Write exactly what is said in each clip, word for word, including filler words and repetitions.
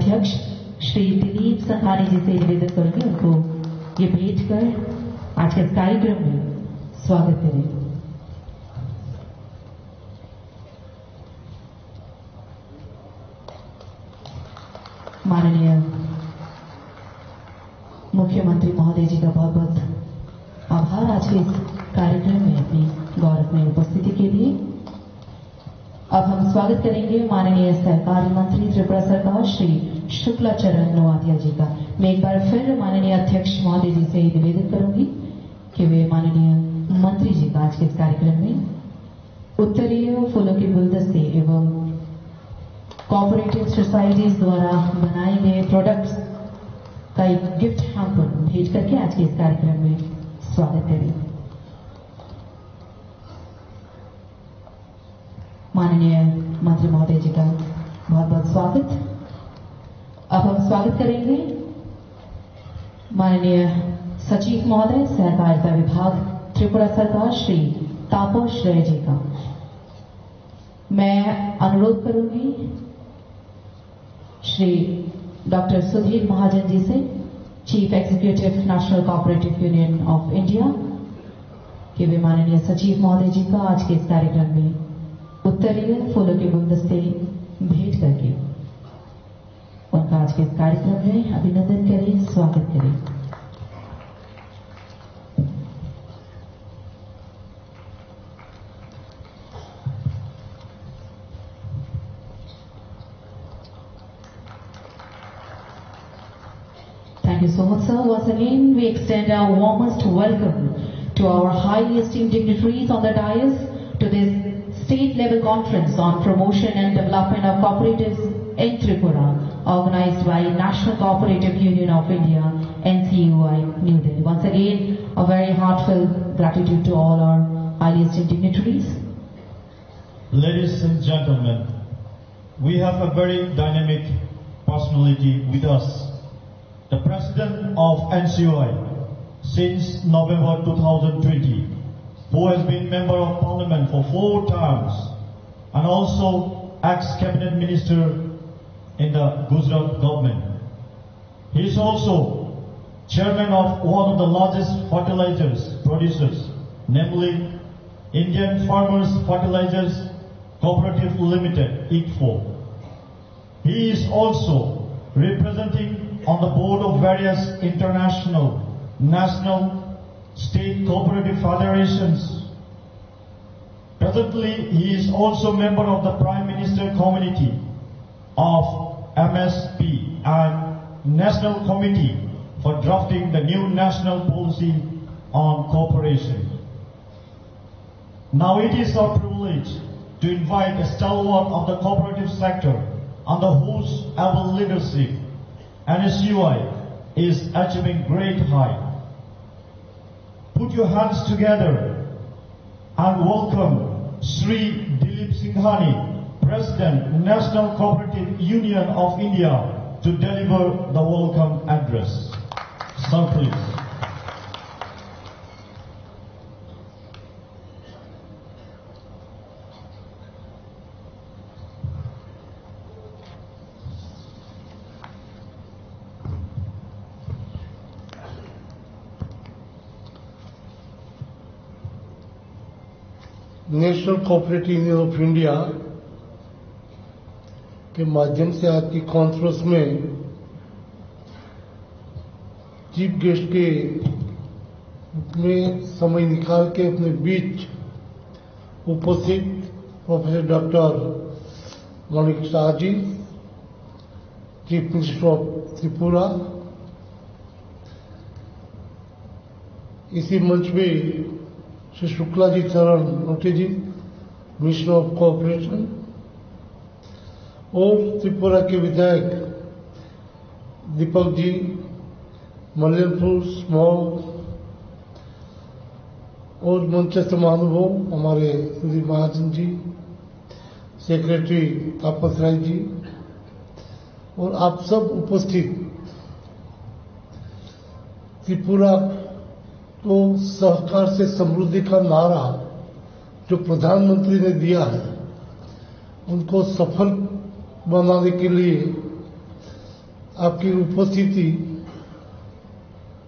अध्यक्ष श्री दिलीप संघानी जी से निवेदन करूंगी, उनको ये भेंट कर आज के इस कार्यक्रम में स्वागत करें। माननीय मुख्यमंत्री महोदय जी का बहुत बहुत आभार आज के इस कार्यक्रम में अपनी गौरवमय उपस्थिति के लिए। अब हम स्वागत करेंगे माननीय सहकार्य मंत्री त्रिपुरा सरकार श्री शुक्ला चरण नोआतिया जी का। मैं एक बार फिर माननीय अध्यक्ष महोदय जी से निवेदन करूंगी कि वे माननीय मंत्री जी का आज के इस कार्यक्रम में उत्तरीय फूलों के गुलदस्ते एवं कोऑपरेटिव सोसाइटीज द्वारा बनाए गए प्रोडक्ट्स का एक गिफ्ट हैम्पर भेंट करके आज के इस कार्यक्रम में स्वागत करें। माननीय मंत्री महोदय जी का बहुत बहुत स्वागत। अब हम स्वागत करेंगे माननीय सचिव महोदय, सहकारिता विभाग, त्रिपुरा सरकार, श्री तापस रे जी का। मैं अनुरोध करूंगी श्री डॉक्टर सुधीर महाजन जी से, chief executive national cooperative union of India, कि वे माननीय सचिव महोदय जी का आज के इस कार्यक्रम में उत्तरीय फूलों के गुलदस्ते भेंट करके उनका आज के इस कार्यक्रम में अभिनंदन करें, स्वागत करें। Thank you so much, sir. Once again, we extend our warmest welcome to our highly esteemed dignitaries on the dais to this state-level conference on promotion and development of cooperatives in Tripura, organized by National Cooperative Union of India, N C U I, New Delhi. Once again, a very heartfelt gratitude to all our highly esteemed dignitaries. Ladies and gentlemen, we have a very dynamic personality with us, the president of N C U I since November two thousand twenty, who has been member of parliament for four terms and also ex-cabinet minister in the Gujarat government. He is also chairman of one of the largest fertilizers producers, namely Indian Farmers Fertilizers Cooperative Limited, ICFO. He is also representing on the board of various international, national, state cooperative federations. Presently, he is also member of the Prime Minister Committee of M S P and National Committee for drafting the new national policy on cooperation. Now it is our privilege to invite a stalwart of the cooperative sector under whose able leadership N S U I is achieving great height. Put your hands together and welcome Shri Dilip Singhani, President, National Cooperative Union of India, to deliver the welcome address. Sir, please. National cooperative union of India के माध्यम से आज की कॉन्फ्रेंस में chief guest के रूप में समय निकाल के अपने बीच उपस्थित professor doctor Manik Saha ji, chief minister of Tripura, इसी मंच पे Shri Shukla ji Charan Noatia ji, minister of cooperation, और त्रिपुरा के विधायक दीपक जी, मल्लेनपुर, स्मॉग, और मंचस्थ महानुभाव हमारे सुधीर महाजन जी, सेक्रेटरी तापस राय जी और आप सब उपस्थित। त्रिपुरा को सहकार से समृद्धि का नारा जो प्रधानमंत्री ने दिया है, उनको सफल बनाने के लिए आपकी उपस्थिति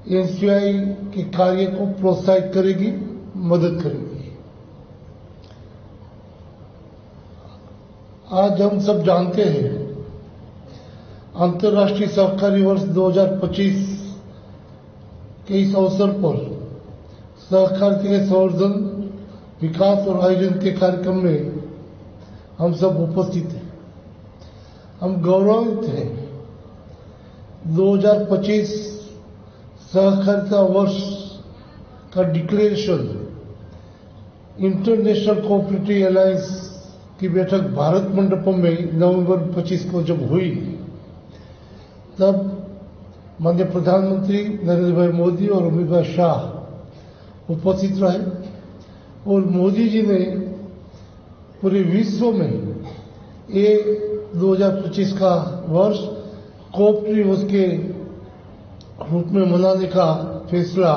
एनसीआई के कार्य को प्रोत्साहित करेगी, मदद करेगी। आज हम सब जानते हैं, अंतर्राष्ट्रीय सहकारी वर्ष दो हज़ार पच्चीस के इस अवसर पर सहकारिता के संवर्धन, विकास और आयोजन के कार्यक्रम में हम सब उपस्थित हैं। हम गौरवान्वित हैं, दो हज़ार पच्चीस सहकारिता वर्ष का डिक्लेरेशन इंटरनेशनल कोऑपरेटिव अलायंस की बैठक भारत मंडपम में नवंबर पच्चीस को जब हुई, तब माननीय प्रधानमंत्री नरेंद्र भाई मोदी और अमित भाई शाह उपस्थित रहे और मोदी जी ने पूरे विश्व में ये दो हज़ार पच्चीस का वर्ष कोऑपरेटिव वर्ष के रूप में मनाने का फैसला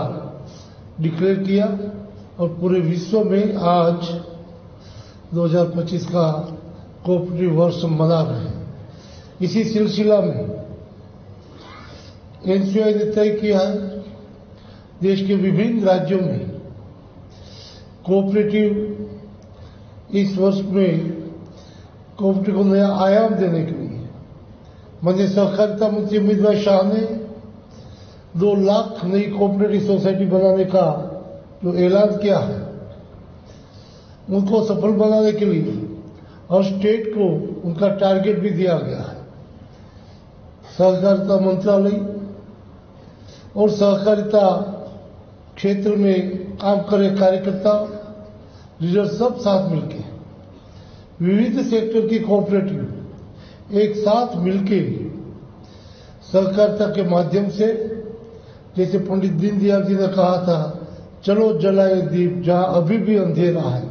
डिक्लेयर किया और पूरे विश्व में आज दो हज़ार पच्चीस का कोऑपरेटिव वर्ष मना रहे हैं। इसी सिलसिला में एनसीआई ने तय किया है देश के विभिन्न राज्यों में कोऑपरेटिव इस वर्ष में कोऑपरेटिव को नया आयाम देने के लिए माननीय सहकारिता मंत्री अमित भाई शाह ने दो लाख नई कोऑपरेटिव सोसाइटी बनाने का जो ऐलान किया है, उनको सफल बनाने के लिए हर स्टेट को उनका टारगेट भी दिया गया है। सहकारिता मंत्रालय और सहकारिता क्षेत्र में काम करे कार्यकर्ता, लीडर सब साथ मिलके विविध सेक्टर की कोऑपरेटिव एक साथ मिलके सहकारिता के माध्यम से, जैसे पंडित दीनदयाल जी ने कहा था, "चलो जलाए दीप जहां अभी भी अंधेरा है",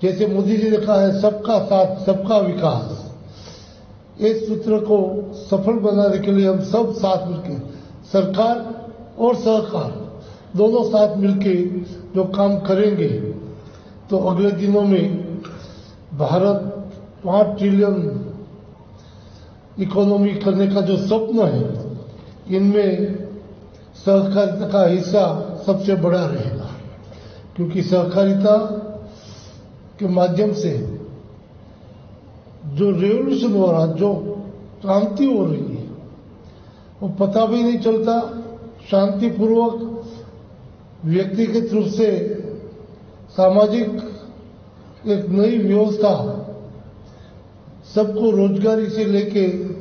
जैसे मोदी जी ने कहा है, "सबका साथ, सबका विकास", इस सूत्र को सफल बनाने के लिए हम सब साथ मिलकर, सरकार और सहकार दोनों साथ मिलके जो काम करेंगे, तो अगले दिनों में भारत पाँच ट्रिलियन इकोनॉमी करने का जो स्वप्न है, इनमें सहकारिता का हिस्सा सबसे बड़ा रहेगा, क्योंकि सहकारिता के माध्यम से जो रिवोल्यूशन हो रहा, जो क्रांति हो रही है, वो पता भी नहीं चलता। शांतिपूर्वक, व्यक्तिगत रूप से, सामाजिक एक नई व्यवस्था, सबको रोजगारी से लेके, अ,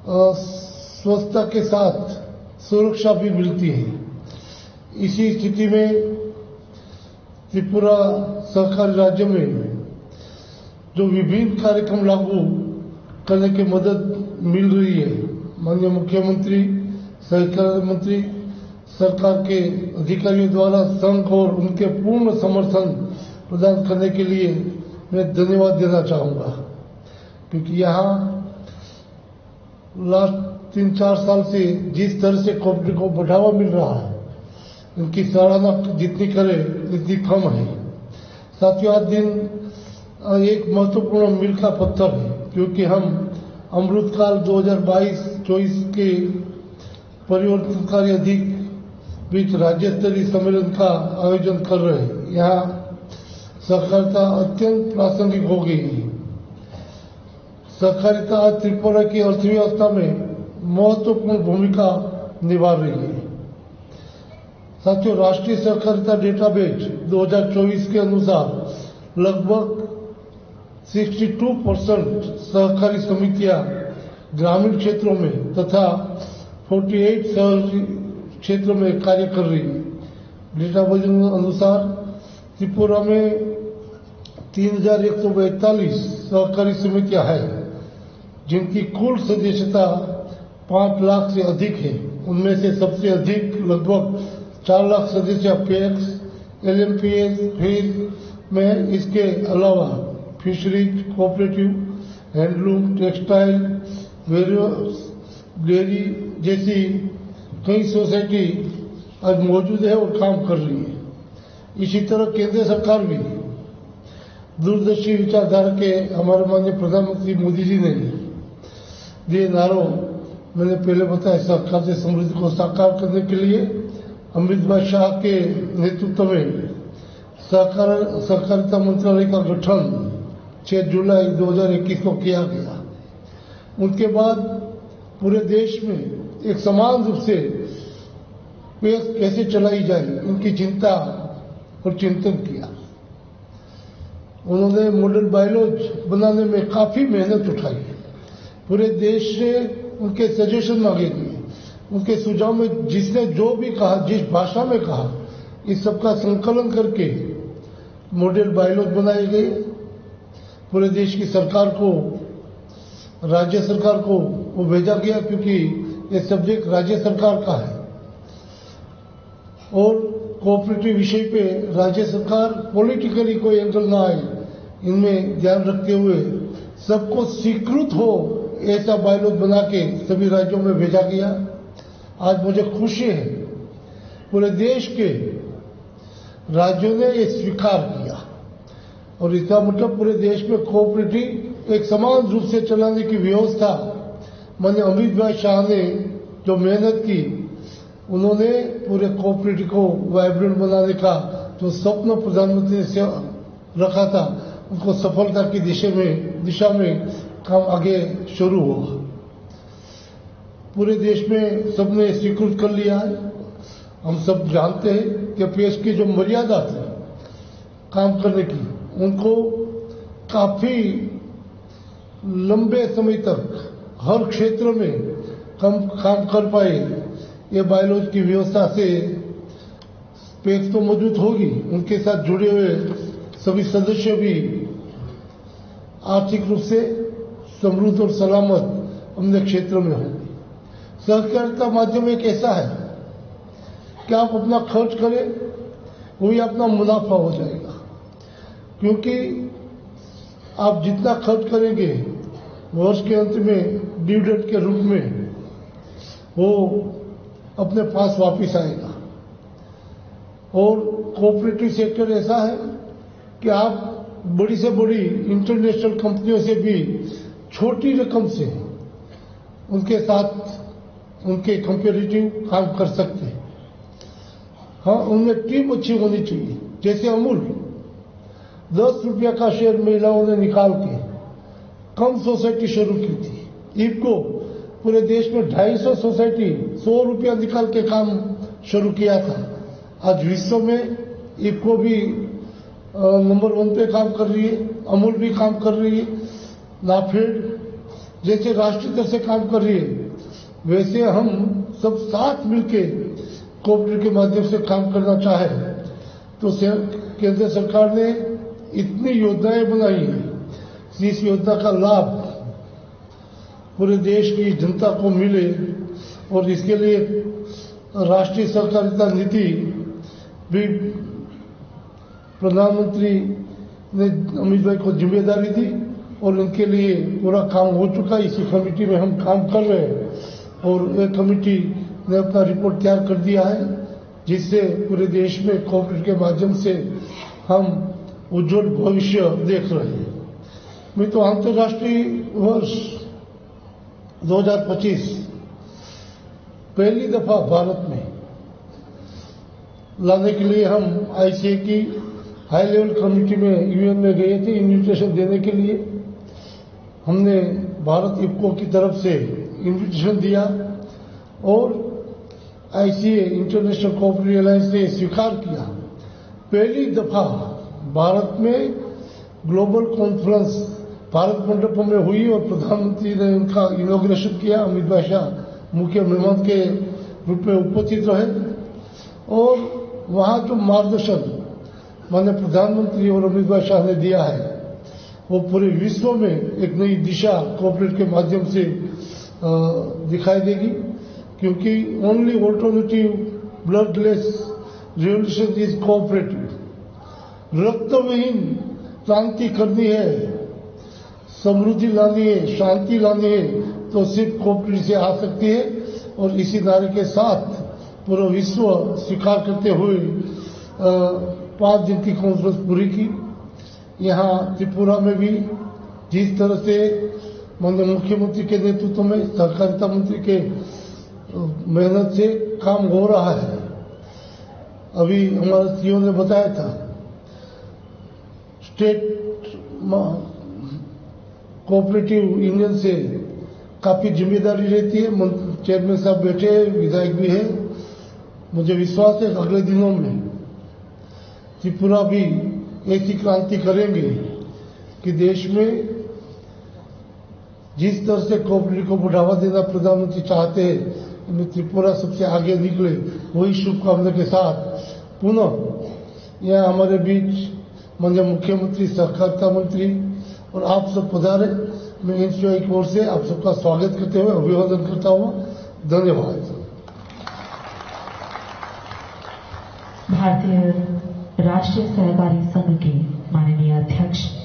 स्वच्छता के साथ सुरक्षा भी मिलती है। इसी स्थिति में त्रिपुरा सहकारी राज्य में जो विभिन्न कार्यक्रम लागू करने की मदद मिल रही है, माननीय मुख्यमंत्री, सहकारिता मंत्री, सरकार के अधिकारियों द्वारा संघ और उनके पूर्ण समर्थन प्रदान करने के लिए मैं धन्यवाद देना चाहूँगा, क्योंकि यहाँ लास्ट तीन चार साल से जिस तरह से कोविड को बढ़ावा मिल रहा है, इनकी सराहना जितनी करें, इतनी कम है। साथियों, आज दिन, अ, एक महत्वपूर्ण मील का पत्थर है, क्योंकि हम अमृतकाल दो हज़ार बाईस चौबीस के परिवर्तनकारी अधिक बीच राज्य स्तरीय सम्मेलन का आयोजन कर रहे हैं। यहाँ सहकारिता अत्यंत प्रासंगिक हो गई है। सहकारिता आज त्रिपुरा की अर्थव्यवस्था में महत्वपूर्ण भूमिका निभा रही है। साथियों, राष्ट्रीय सहकारिता डेटाबेस दो हज़ार चौबीस के अनुसार लगभग बासठ परसेंट सहकारी समितियां ग्रामीण क्षेत्रों में तथा अड़तालीस शहरी क्षेत्रों में कार्य कर रही है। डेटाबेस अनुसार त्रिपुरा में तीन हज़ार एक सौ बैतालीस सहकारी समितियां हैं, जिनकी कुल सदस्यता पाँच लाख से अधिक है। उनमें से सबसे अधिक, लगभग चार लाख सदस्य अपेक्स, एलएमपीएस, फिर में, इसके अलावा fisheries, cooperative, handloom, textile, warehouse, dairy जैसी कई सोसाइटी आज मौजूद है और काम कर रही है। इसी तरह केंद्र सरकार भी दूरदर्शी विचारधारा के हमारे माननीय प्रधानमंत्री मोदी जी ने दिए नारों, मैंने पहले बताया, सहकार से समृद्धि को साकार करने के लिए अमृत भाई शाह के नेतृत्व में सहकार सहकारिता मंत्रालय का गठन छह जुलाई दो हज़ार इक्कीस को किया गया। उसके बाद पूरे देश में एक समान रूप से प्रेस कैसे चलाई जाए, उनकी चिंता और चिंतन किया। उन्होंने मॉडल बायलॉज बनाने में काफी मेहनत उठाई। पूरे देश से उनके सजेशन मांगे गए, उनके सुझाव में जिसने जो भी कहा, जिस भाषा में कहा, इस सबका संकलन करके मॉडल बायलॉज बनाए गए। पूरे देश की सरकार को, राज्य सरकार को वो भेजा गया, क्योंकि ये सब्जेक्ट राज्य सरकार का है। और कोऑपरेटिव विषय पे राज्य सरकार पॉलिटिकली कोई एंगल ना आए, इनमें ध्यान रखते हुए सबको स्वीकृत हो ऐसा बायलॉज बना के सभी राज्यों में भेजा गया। आज मुझे खुशी है, पूरे देश के राज्यों ने ये स्वीकार किया। और इसका मतलब पूरे देश में कोऑपरेटिव एक समान रूप से चलाने की व्यवस्था, माननीय अमित भाई शाह ने जो मेहनत की, उन्होंने पूरे कोऑपरेटिव को वाइब्रेंट बनाने का जो स्वप्न प्रधानमंत्री से रखा था, उनको सफलता की दिशा में दिशा में काम आगे शुरू हुआ। पूरे देश में सबने स्वीकृत कर लिया है। हम सब जानते हैं कि प्रेस की जो मर्यादा थी काम करने की, उनको काफी लंबे समय तक हर क्षेत्र में कम काम कर पाए। ये बायलॉज की व्यवस्था से प्रेस तो मजबूत होगी, उनके साथ जुड़े हुए सभी सदस्य भी आर्थिक रूप से समृद्ध और सलामत अपने क्षेत्र में होंगे। सहकारिता माध्यम एक ऐसा है कि आप अपना खर्च करें, वही अपना मुनाफा हो जाएगा, क्योंकि आप जितना खर्च करेंगे, वर्ष के अंत में डिविडेंड के रूप में वो अपने पास वापस आएगा। और कोऑपरेटिव सेक्टर ऐसा है कि आप बड़ी से बड़ी इंटरनेशनल कंपनियों से भी छोटी रकम से उनके साथ, उनके कंपैरेटिव काम कर सकते हैं। हाँ, उनमें टीम अच्छी होनी चाहिए। जैसे अमूल, दस रुपया का शेयर महिलाओं ने निकाल के कम सोसाइटी शुरू की थी। इफको पूरे देश में ढाई सौ सोसाइटी सौ रुपया निकाल के काम शुरू किया था। आज विश्व में इफको भी नंबर वन पे काम कर रही है, अमूल भी काम कर रही है, नाफेड जैसे राष्ट्रीय स्तर से काम कर रही है। वैसे हम सब साथ मिलके कोऑपरेटिव के माध्यम से काम करना चाहे तो से-, केंद्र सरकार ने इतनी योजनाएं बनाई है, इस योजना का लाभ पूरे देश की जनता को मिले और इसके लिए राष्ट्रीय सहकारिता नीति भी प्रधानमंत्री ने अमित भाई को जिम्मेदारी दी और उनके लिए पूरा काम हो चुका है। इसी कमेटी में हम काम कर रहे हैं और ये कमेटी ने अपना रिपोर्ट तैयार कर दिया है, जिससे पूरे देश में कोऑपरेटिव के माध्यम से हम उज्जवल भविष्य देख रहे हैं। मैं तो अंतर्राष्ट्रीय वर्ष दो हज़ार पच्चीस पहली दफा भारत में लाने के लिए हम आईसीए की हाई लेवल कमेटी में, यूएन में गए थे इनविटेशन देने के लिए। हमने भारत इफको की तरफ से इनविटेशन दिया और आईसीए, इंटरनेशनल कोऑपरेटिव अलायंस ने स्वीकार किया। पहली दफा भारत में ग्लोबल कॉन्फ्रेंस भारत मंडपम में हुई और प्रधानमंत्री ने उनका इनॉग्रेशन किया। अमित भाई शाह मुख्य मेहमान के रूप में उपस्थित रहे और वहाँ जो मार्गदर्शन माननीय प्रधानमंत्री और अमित भाई शाह ने दिया है, वो पूरे विश्व में एक नई दिशा कोऑपरेट के माध्यम से, अ, दिखाई देगी, क्योंकि only alternative bloodless revolution is cooperative। रक्त विहीन क्रांति करनी है, समृद्धि लानी है, शांति लानी है, तो सिर्फ कोऑपरेटिव से आ सकती है। और इसी नारे के साथ पूरा विश्व स्वीकार करते हुए, अ, पाँच दिन की कॉन्फ्रेंस पूरी की। यहाँ त्रिपुरा में भी जिस तरह से माननीय मुख्यमंत्री के नेतृत्व में सहकारिता मंत्री के, अ, मेहनत से काम हो रहा है। अभी हमारे सीईओ ने बताया था, स्टेट म-, कोऑपरेटिव यूनियन से काफी जिम्मेदारी रहती है। मन-, चेयरमैन साहब बैठे हैं, विधायक भी है। मुझे विश्वास है अगले दिनों में त्रिपुरा भी ऐसी क्रांति करेंगे कि देश में जिस तरह से कोऑपरेटिव को बढ़ावा देना प्रधानमंत्री चाहते हैं, इनमें त्रिपुरा सबसे आगे निकले, वही शुभकामना के साथ पुनः यहाँ हमारे बीच माननीय मुख्यमंत्री, सहकारिता मंत्री और आप सब पधारे। मैं एनसीओ की ओर से आप सबका स्वागत करते हुए अभिवादन करता हूँ। धन्यवाद। भारतीय राष्ट्रीय सहकारी संघ के माननीय अध्यक्ष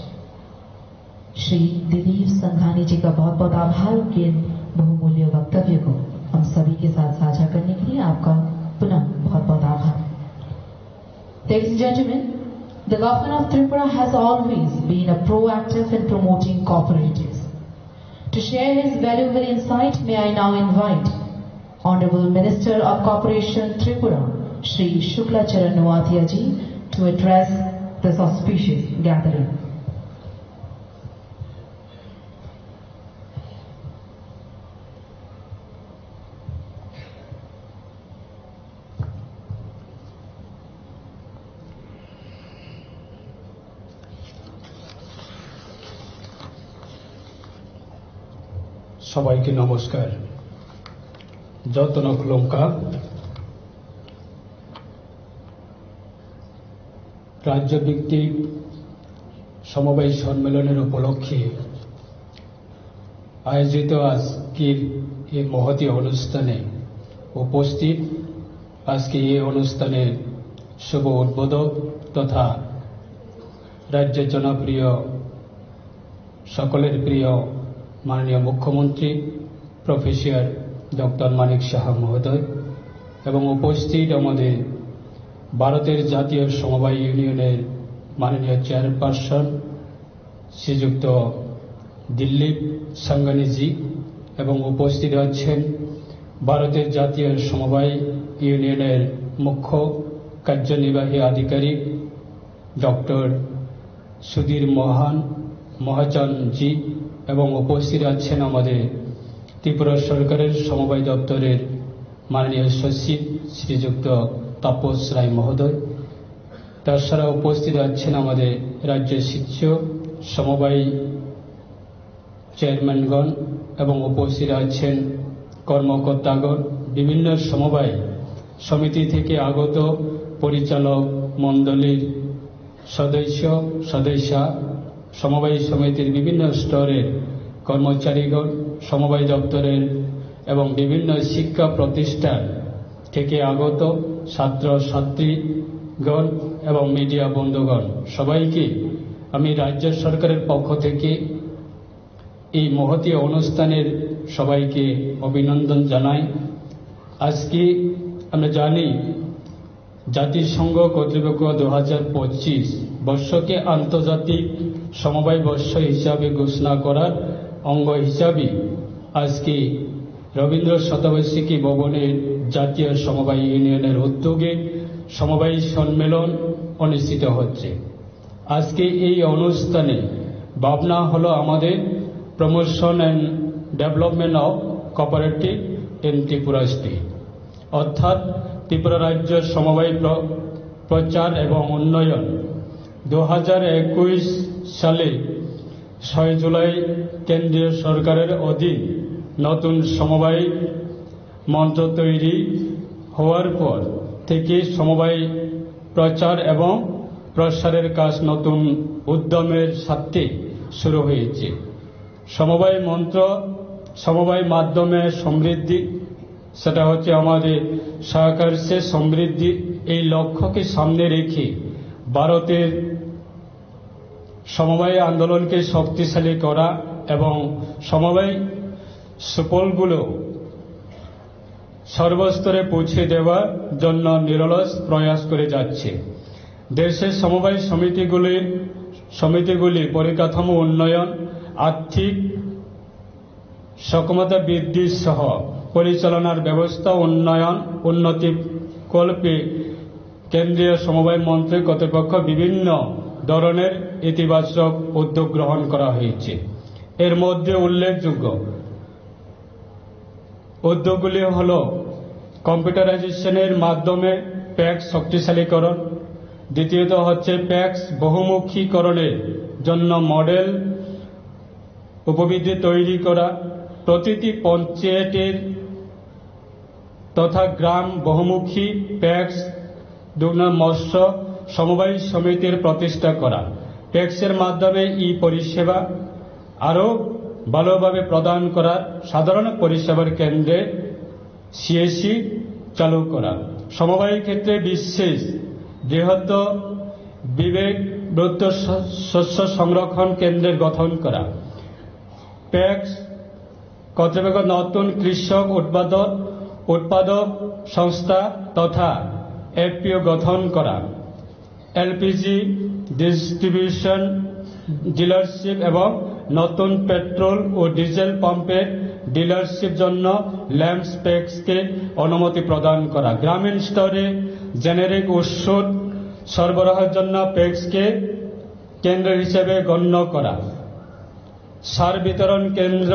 श्री दिलीप संघानी जी का बहुत बहुत आभार, उनके इन बहुमूल्य वक्तव्य को हम सभी के साथ साझा करने के लिए आपका पुनः बहुत बहुत आभार। Ladies and gentlemen, the Government of Tripura has always been a proactive in promoting cooperatives. To share his valuable insight, may I now invite Honorable Minister of Cooperation Tripura, Shri Shukla Charan Noatia ji, to address this auspicious gathering. সবাইকে নমস্কার। যতন খুলুমকা। রাজ্যভিত্তিক সমবায় সম্মেলনের উপলক্ষে আয়োজিত আজকের এই মহতী অনুষ্ঠানে উপস্থিত, আজকে এই অনুষ্ঠানের শুভ উদ্বোধক তথা রাজ্যের জনপ্রিয়, সকলের প্রিয় মাননীয় মুখ্যমন্ত্রী প্রফেসর ডক্টর মানিক সাহা মহোদয় এবং উপস্থিত আমাদের ভারতের জাতীয় সমবায় ইউনিয়নের মাননীয় চেয়ারপারসন শ্রীযুক্ত দিলীপ সাঙ্গানিজি এবং উপস্থিত আছেন ভারতের জাতীয় সমবায় ইউনিয়নের মুখ্য কার্যনির্বাহী আধিকারিক ডক্টর সুধীর মোহন মহাজন জি এবং উপস্থিত আছেন আমাদের ত্রিপুরা সরকারের সমবায় দপ্তরের মাননীয় সচিব শ্রীযুক্ত তাপস রায় মহোদয়। তাছাড়া উপস্থিত আছেন আমাদের রাজ্য শিক্ষক সমবায় চেয়ারম্যানগণ এবং উপস্থিত আছেন কর্মকর্তাগণ, বিভিন্ন সমবায় সমিতি থেকে আগত পরিচালক মণ্ডলীর সদস্য, সদস্যা, সমবায় সমিতির বিভিন্ন স্তরের কর্মচারীগণ, সমবায় দপ্তরের এবং বিভিন্ন শিক্ষা প্রতিষ্ঠান থেকে আগত ছাত্র ছাত্রীগণ এবং মিডিয়া বন্ধুগণ, সবাইকে আমি রাজ্য সরকারের পক্ষ থেকে এই মহতী অনুষ্ঠানের সবাইকে অভিনন্দন জানাই। আজকে আমরা জানি জাতিসংঘ কর্তৃপক্ষ দু হাজার পঁচিশ বর্ষকে আন্তর্জাতিক সমবায় বর্ষ হিসাবে ঘোষণা করার অঙ্গ হিসাবে আজকে রবীন্দ্র শতবার্ষিকী ভবনের জাতীয় সমবায় ইউনিয়নের উদ্যোগে সমবায় সম্মেলন অনুষ্ঠিত হচ্ছে। আজকে এই অনুষ্ঠানে ভাবনা হলো আমাদের Promotion and Development of Cooperative in Tripura State, অর্থাৎ ত্রিপুরা রাজ্য সমবায় প্র-, প্রচার এবং উন্নয়ন। দু হাজার একুশ সালে ছয় জুলাই কেন্দ্রীয় সরকারের অধীন নতুন সমবায় মন্ত্র তৈরি হওয়ার পর থেকে সমবায় প্রচার এবং প্রসারের কাজ নতুন উদ্যমের সাথে শুরু হয়েছে। সমবায় মন্ত্র, সমবায় মাধ্যমে সমৃদ্ধি, সেটা হচ্ছে আমাদের সহকার সে সমৃদ্ধি, এই লক্ষ্যকে সামনে রেখে ভারতের সমবায় আন্দোলনকে শক্তিশালী করা এবং সমবায় সুফলগুলো সর্বস্তরে পৌঁছে দেওয়ার জন্য নিরলস প্রয়াস করে যাচ্ছে। দেশের সমবায় সমিতিগুলি, সমিতিগুলি পরিকাঠামো উন্নয়ন, আর্থিক সক্ষমতা বৃদ্ধি সহ পরিচালনার ব্যবস্থা উন্নয়ন উন্নতি কল্পে কেন্দ্রীয় সমবায় মন্ত্রী কর্তৃপক্ষ বিভিন্ন ধরনের ইতিবাচক উদ্যোগ গ্রহণ করা হয়েছে। এর মধ্যে উল্লেখযোগ্য উদ্যোগগুলি হল কম্পিউটারাইজেশনের মাধ্যমে প্যাক্স শক্তিশালীকরণ, দ্বিতীয়ত হচ্ছে প্যাক্স বহুমুখীকরণের জন্য মডেল উপবিধি তৈরি করা, প্রতিটি পঞ্চায়েতের তথা গ্রাম বহুমুখী প্যাক্স দুগ্ন মৎস্য সমবায় সমিতির প্রতিষ্ঠা করা, প্যাক্সের মাধ্যমে ই পরিষেবা আরও ভালোভাবে প্রদান করার সাধারণ পরিষেবার কেন্দ্রে সিএসসি চালু করা, সমবায় ক্ষেত্রে বিশেষ বৃহত্ত বিবেক ব্রত শস্য সংরক্ষণ কেন্দ্রের গঠন করা, প্যাক্স কর্তৃপক্ষ নতুন কৃষক উৎপাদক উৎপাদক সংস্থা তথা এফপিও গঠন করা, এলপিজি ডিস্ট্রিবিউশন ডিলারশিপ এবং নতুন পেট্রোল ও ডিজেল পাম্পের ডিলারশিপ জন্য ল্যাম্পস প্যাক্সকে অনুমতি প্রদান করা, গ্রামীণ স্তরে জেনেরিক ওষুধ সরবরাহের জন্য প্যাক্সকে কেন্দ্র হিসেবে গণ্য করা, সার বিতরণ কেন্দ্র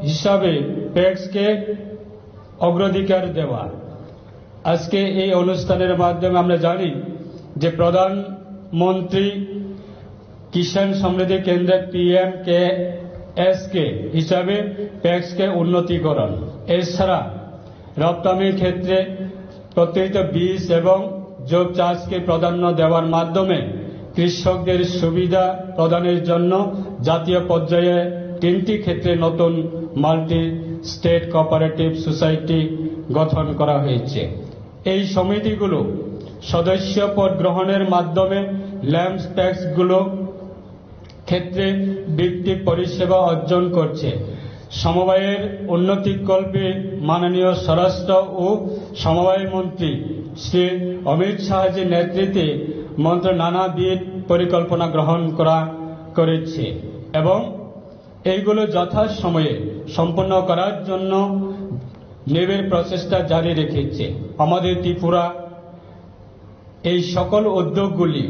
হিসাবে প্যাক্সকে অগ্রাধিকার দেওয়া। আজকে এই অনুষ্ঠানের মাধ্যমে আমরা জানি যে প্রধানমন্ত্রী কিষাণ সমৃদ্ধি কেন্দ্রে পিএম কে এস কে হিসাবে প্যাক্সকে উন্নতিকরণ, এছাড়া রপ্তানির ক্ষেত্রে প্রত্যয়িত বীজ এবং জৈব চাষকে প্রাধান্য দেওয়ার মাধ্যমে কৃষকদের সুবিধা প্রদানের জন্য জাতীয় পর্যায়ে তিনটি ক্ষেত্রে নতুন মাল্টি স্টেট কোঅপারেটিভ সোসাইটি গঠন করা হয়েছে। এই সমিতিগুলো সদস্য পদ গ্রহণের মাধ্যমে ল্যাম্পস প্যাক্সগুলো ক্ষেত্রে ভিত্তিক পরিষেবা অর্জন করছে। সমবায়ের উন্নতি কল্পে মাননীয় স্বরাষ্ট্র ও সমবায় মন্ত্রী শ্রী অমিত শাহজির নেতৃত্বে মন্ত্র নানাবিধ পরিকল্পনা গ্রহণ করা করেছে এবং এইগুলো যথাসময়ে সম্পন্ন করার জন্য নিবিড় প্রচেষ্টা জারি রেখেছে। আমাদের ত্রিপুরা এই সকল উদ্যোগগুলি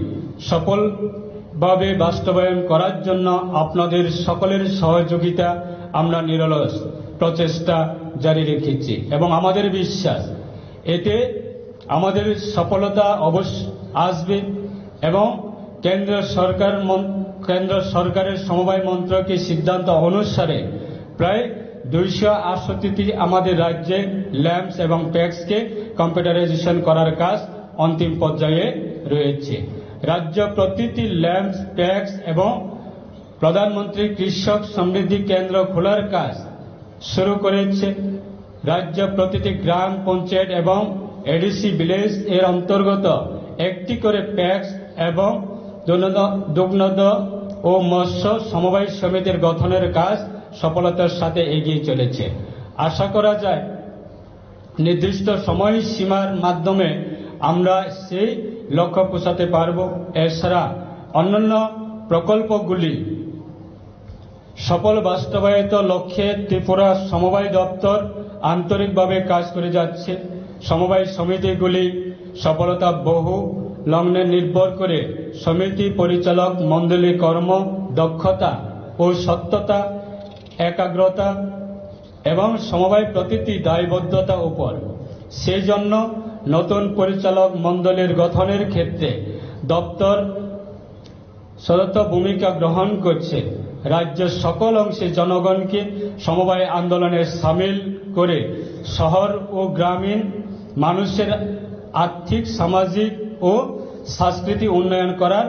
সফলভাবে বাস্তবায়ন করার জন্য আপনাদের সকলের সহযোগিতা আমরা নিরলস প্রচেষ্টা জারি রেখেছি এবং আমাদের বিশ্বাস এতে আমাদের সফলতা অবশ্য আসবে এবং কেন্দ্র সরকার মন-, কেন্দ্র সরকারের সমবায় মন্ত্রকের সিদ্ধান্ত অনুসারে প্রায় দুইশো আটষট্টিটি আমাদের রাজ্যে ল্যাম্পস এবং প্যাক্সকে কম্পিউটারাইজেশন করার কাজ অন্তিম পর্যায়ে রয়েছে। রাজ্য প্রতিটি ল্যাম্পস প্যাক্স এবং প্রধানমন্ত্রী কৃষক সমৃদ্ধি কেন্দ্র খোলার কাজ শুরু করেছে। রাজ্য প্রতিটি গ্রাম পঞ্চায়েত এবং এডিসি ভিলেজ এর অন্তর্গত একটি করে প্যাক্স এবং দুগ্ধ ও মৎস্য সমবায় সমিতির গঠনের কাজ সফলতার সাথে এগিয়ে চলেছে। আশা করা যায় নির্দিষ্ট সময়সীমার মাধ্যমে আমরা সেই লক্ষ্য পৌঁছাতে পারব। এছাড়া অন্যান্য প্রকল্পগুলি সফল বাস্তবায়িত লক্ষ্যে ত্রিপুরা সমবায় দপ্তর আন্তরিকভাবে কাজ করে যাচ্ছে। সমবায় সমিতিগুলি সফলতা বহু লগ্নে নির্ভর করে সমিতি পরিচালক মণ্ডলী কর্ম দক্ষতা ও সত্যতা, একাগ্রতা এবং সমবায় প্রতিটি দায়বদ্ধতা উপর। সেই জন্য নতুন পরিচালক মণ্ডলীর গঠনের ক্ষেত্রে দপ্তর সদর্থ ভূমিকা গ্রহণ করছে। রাজ্যের সকল অংশে জনগণকে সমবায় আন্দোলনে সামিল করে শহর ও গ্রামীণ মানুষের আর্থিক, সামাজিক ও সাংস্কৃতিক উন্নয়ন করার,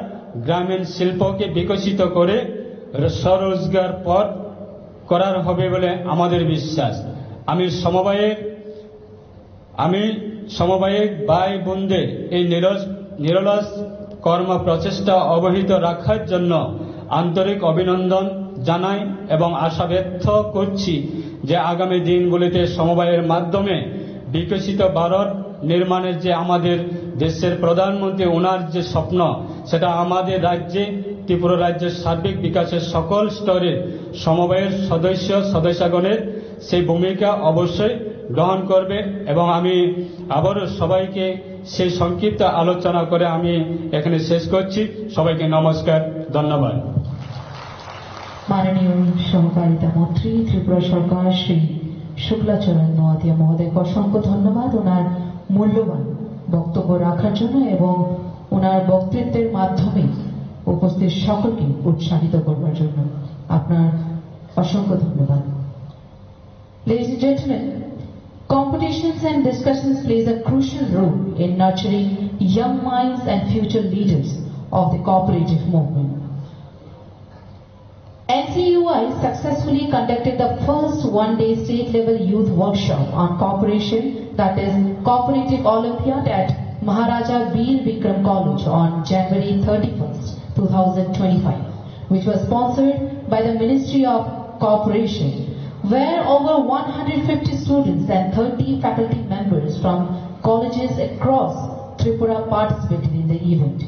গ্রামীণ শিল্পকে বিকশিত করে স্বরোজগার পথ করার হবে বলে আমাদের বিশ্বাস। আমি সমবায়ের আমি সমবায়িক ভাই বোনদের এই নিরস-, নিরলস কর্ম প্রচেষ্টা অবহিত রাখার জন্য আন্তরিক অভিনন্দন জানাই এবং আশা ব্যক্ত করছি যে আগামী দিনগুলিতে সমবায়ের মাধ্যমে বিকশিত ভারত নির্মাণের যে আমাদের দেশের প্রধানমন্ত্রী ওনার যে স্বপ্ন, সেটা আমাদের রাজ্যে, ত্রিপুরা রাজ্যের সার্বিক বিকাশের সকল স্তরে সমবায়ের সদস্য সদস্যগণের সেই ভূমিকা অবশ্যই গ্রহণ করবে এবং আমি আবারও সবাইকে সেই সংক্ষিপ্ত আলোচনা করে আমি এখানে শেষ করছি। সবাইকে নমস্কার, ধন্যবাদ। মাননীয় সহকারিতা মন্ত্রী ত্রিপুরা সরকার শ্রী শুক্লাচরণ নোয়াতিয়া মহোদয়কে অসংখ্য ধন্যবাদ ওনার মূল্যবান বক্তব্য রাখার জন্য এবং ওনার বক্তৃত্বের মাধ্যমে উপস্থিত সকলকে উৎসাহিত করবার জন্য। আপনার অসংখ্য ধন্যবাদ। Ladies and gentlemen, competitions and discussions plays a crucial role in nurturing young minds and future leaders of the cooperative movement. N C U I successfully conducted the first one-day state-level youth workshop on cooperation, that is, Cooperative Olympiad at Maharaja Bir Bikram College on January thirty-first, two thousand twenty-five, which was sponsored by the Ministry of Cooperation, where over one hundred fifty students and thirty faculty members from colleges across Tripura participated in the event.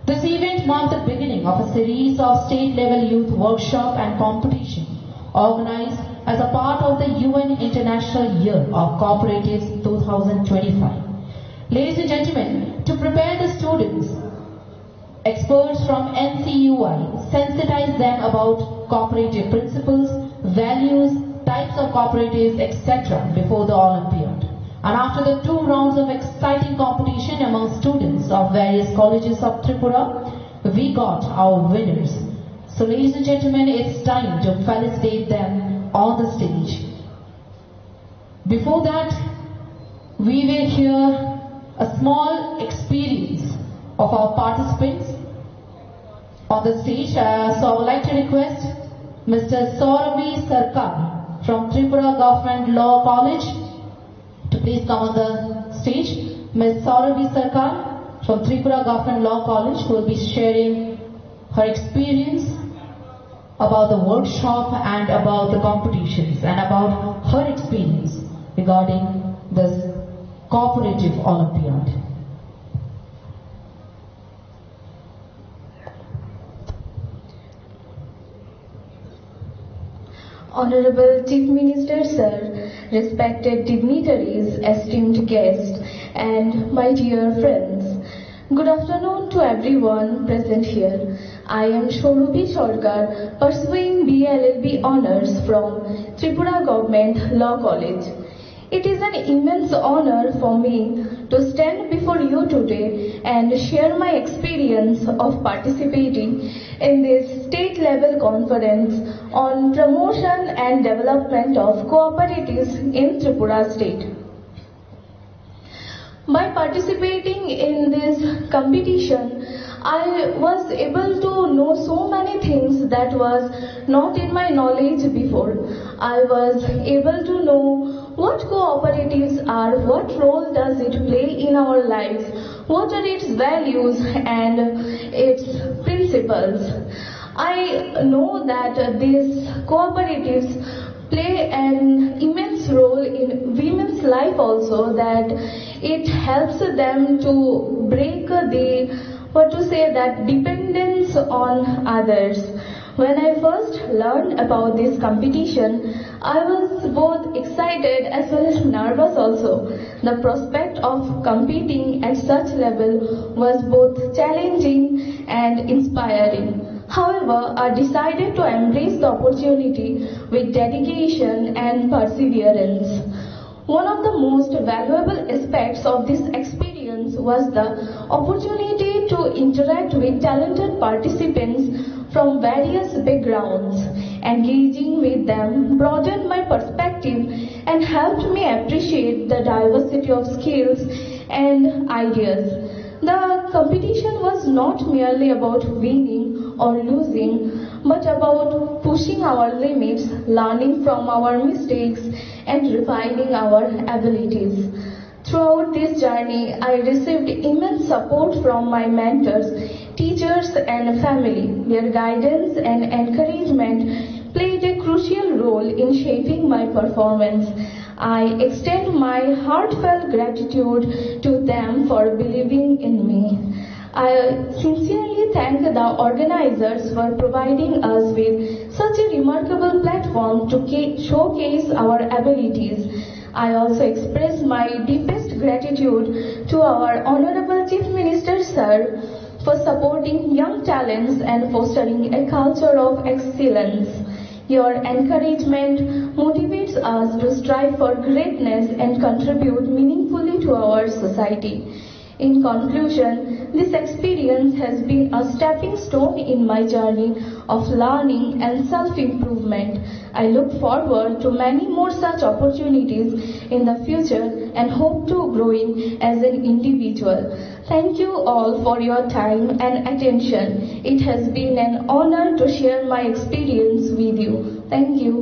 This event marked the beginning of a series of state-level youth workshop and competition organized as a part of the U N International Year of Cooperatives two thousand twenty-five. Ladies and gentlemen, to prepare the students, experts from N C U I sensitize them about cooperative principles, values, types of cooperatives, et cetera before the Olympiad. And after the two rounds of exciting competition among students of various colleges of Tripura, we got our winners. So, ladies and gentlemen, it's time to felicitate them on the stage. Before that, we will hear a small experience of our participants on the stage. Uh, so I would like to request Mister Sauravi Sarkar from Tripura Government Law College to please come on the stage. Miss Sauravi Sarkar from Tripura Government Law College will be sharing her experience about the workshop and about the competitions and about her experience regarding this cooperative Olympiad. Honorable Chief Minister Sir, respected dignitaries, esteemed guests, and my dear friends. Good afternoon to everyone present here. I am Shorubhi Sarkar, pursuing B A L L B Honours from Tripura Government Law College. It is an immense honour for me to stand before you today and share my experience of participating in this state level conference on promotion and development of cooperatives in Tripura state. By participating in this competition, I was able to know so many things that was not in my knowledge before. I was able to know what cooperatives are, what role does it play in our lives, what are its values and its principles. I know that these cooperatives play an immense role in women's life also, that it helps them to break the, what to say, that dependence on others. When I first learned about this competition, I was both excited as well as nervous also. The prospect of competing at such level was both challenging and inspiring. However, I decided to embrace the opportunity with dedication and perseverance. One of the most valuable aspects of this experience was the opportunity to interact with talented participants from various backgrounds. Engaging with them broadened my perspective and helped me appreciate the diversity of skills and ideas. The competition was not merely about winning or losing, but about pushing our limits, learning from our mistakes, and refining our abilities. Throughout this journey, I received immense support from my mentors, teachers, and family. Their guidance and encouragement played a crucial role in shaping my performance. I extend my heartfelt gratitude to them for believing in me. I sincerely thank the organizers for providing us with such a remarkable platform to ca- showcase our abilities. I also express my deepest gratitude to our Honorable Chief Minister Sir for supporting young talents and fostering a culture of excellence. Your encouragement motivates us to strive for greatness and contribute meaningfully to our society. In conclusion, this experience has been a stepping stone in my journey of learning and self improvement. I look forward to many more such opportunities in the future and hope to growing as an individual. Thank you all for your time and attention. It has been an honor to share my experience with you. Thank you.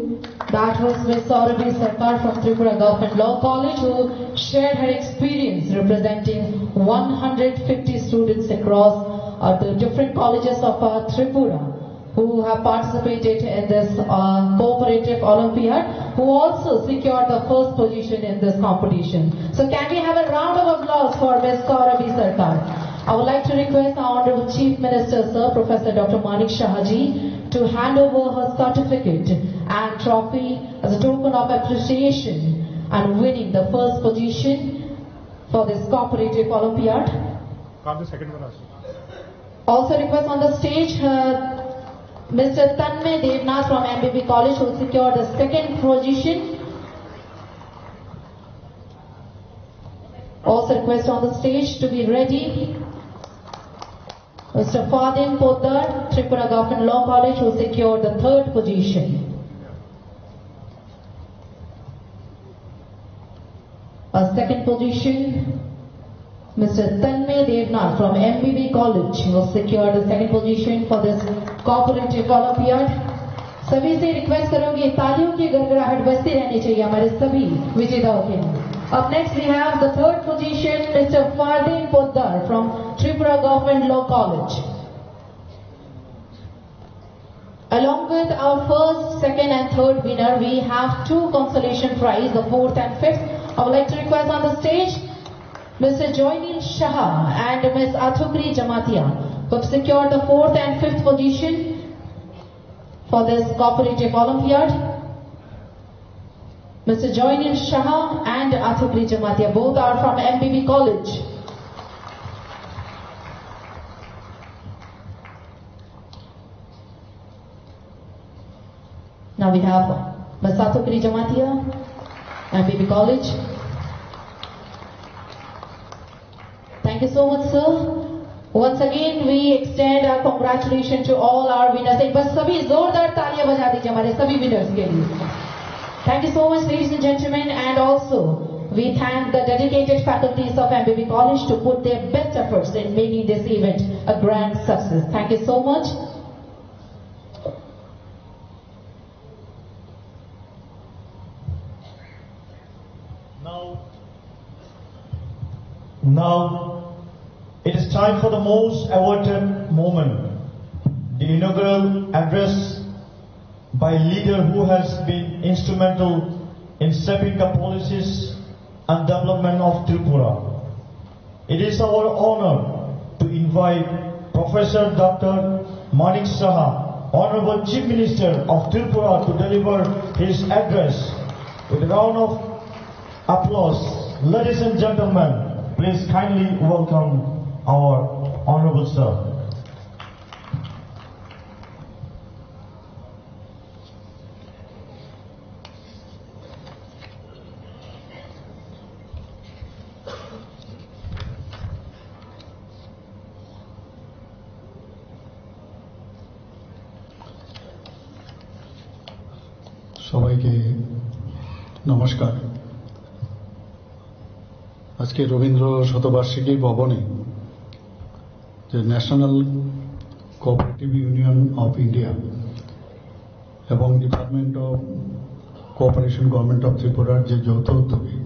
That was Miss Saurabhi Sarkar from Tripura Government Law College, who shared her experience representing one hundred fifty students across uh, the different colleges of uh, Tripura who have participated in this uh, cooperative Olympiad, who also secured the first position in this competition. So can we have a round of applause for Miss Saurabhi Sarkar? I would like to request our Honorable Chief Minister, Sir Professor Doctor Manik Saha ji, to hand over her certificate and trophy as a token of appreciation and winning the first position for this cooperative Olympiad. Also request on the stage, uh, Mister Tanmay Devnath from M B B College, who secured the second position. Also request on the stage to be ready. Mister Fadin Poddar, Tripura Government Law College, who secured the third position. A second position, Mister Tanmay Devnath from M B B College, who secured the second position for this cooperative Olympiad. सभी से रिक्वेस्ट करूंगी, तालियों की गड़गड़ाहट बजती रहनी चाहिए हमारे सभी विजेताओं के लिए। Up next we have the third position, Mister Fardeen Poddar from Tripura Government Law College. Along with our first, second and third winner, we have two consolation prize, the fourth and fifth. I would like to request on the stage Mister Joynin Shah and Miss Athukri Jamatia, who have secured the fourth and fifth position for this cooperative Olympiad. Mister Joynin Shah and Athukri Jamatia, both are from M B B College. Now we have Miss Athukri Jamatia, M B B College. Thank you so much, sir. Once again, we extend our congratulations to all our winners. एक बार सभी जोरदार तालियां बजा दीजिए हमारे सभी winners के लिए. Thank you so much, ladies and gentlemen, and also we thank the dedicated faculties of M B B College to put their best efforts in making this event a grand success. Thank you so much. Now, now, it is time for the most awaited moment, the inaugural address by a leader who has been instrumental in shaping the policies and development of Tripura. It is our honor to invite Professor Doctor Manik Saha, Honorable Chief Minister of Tripura, to deliver his address. With a round of applause, ladies and gentlemen, please kindly welcome our Honorable Sir. সবাইকে নমস্কার। আজকে রবীন্দ্র শতবার্ষিকী ভবনে যে national cooperative union of India এবং department of cooperation government of ত্রিপুরার যে যৌথ উদ্যোগে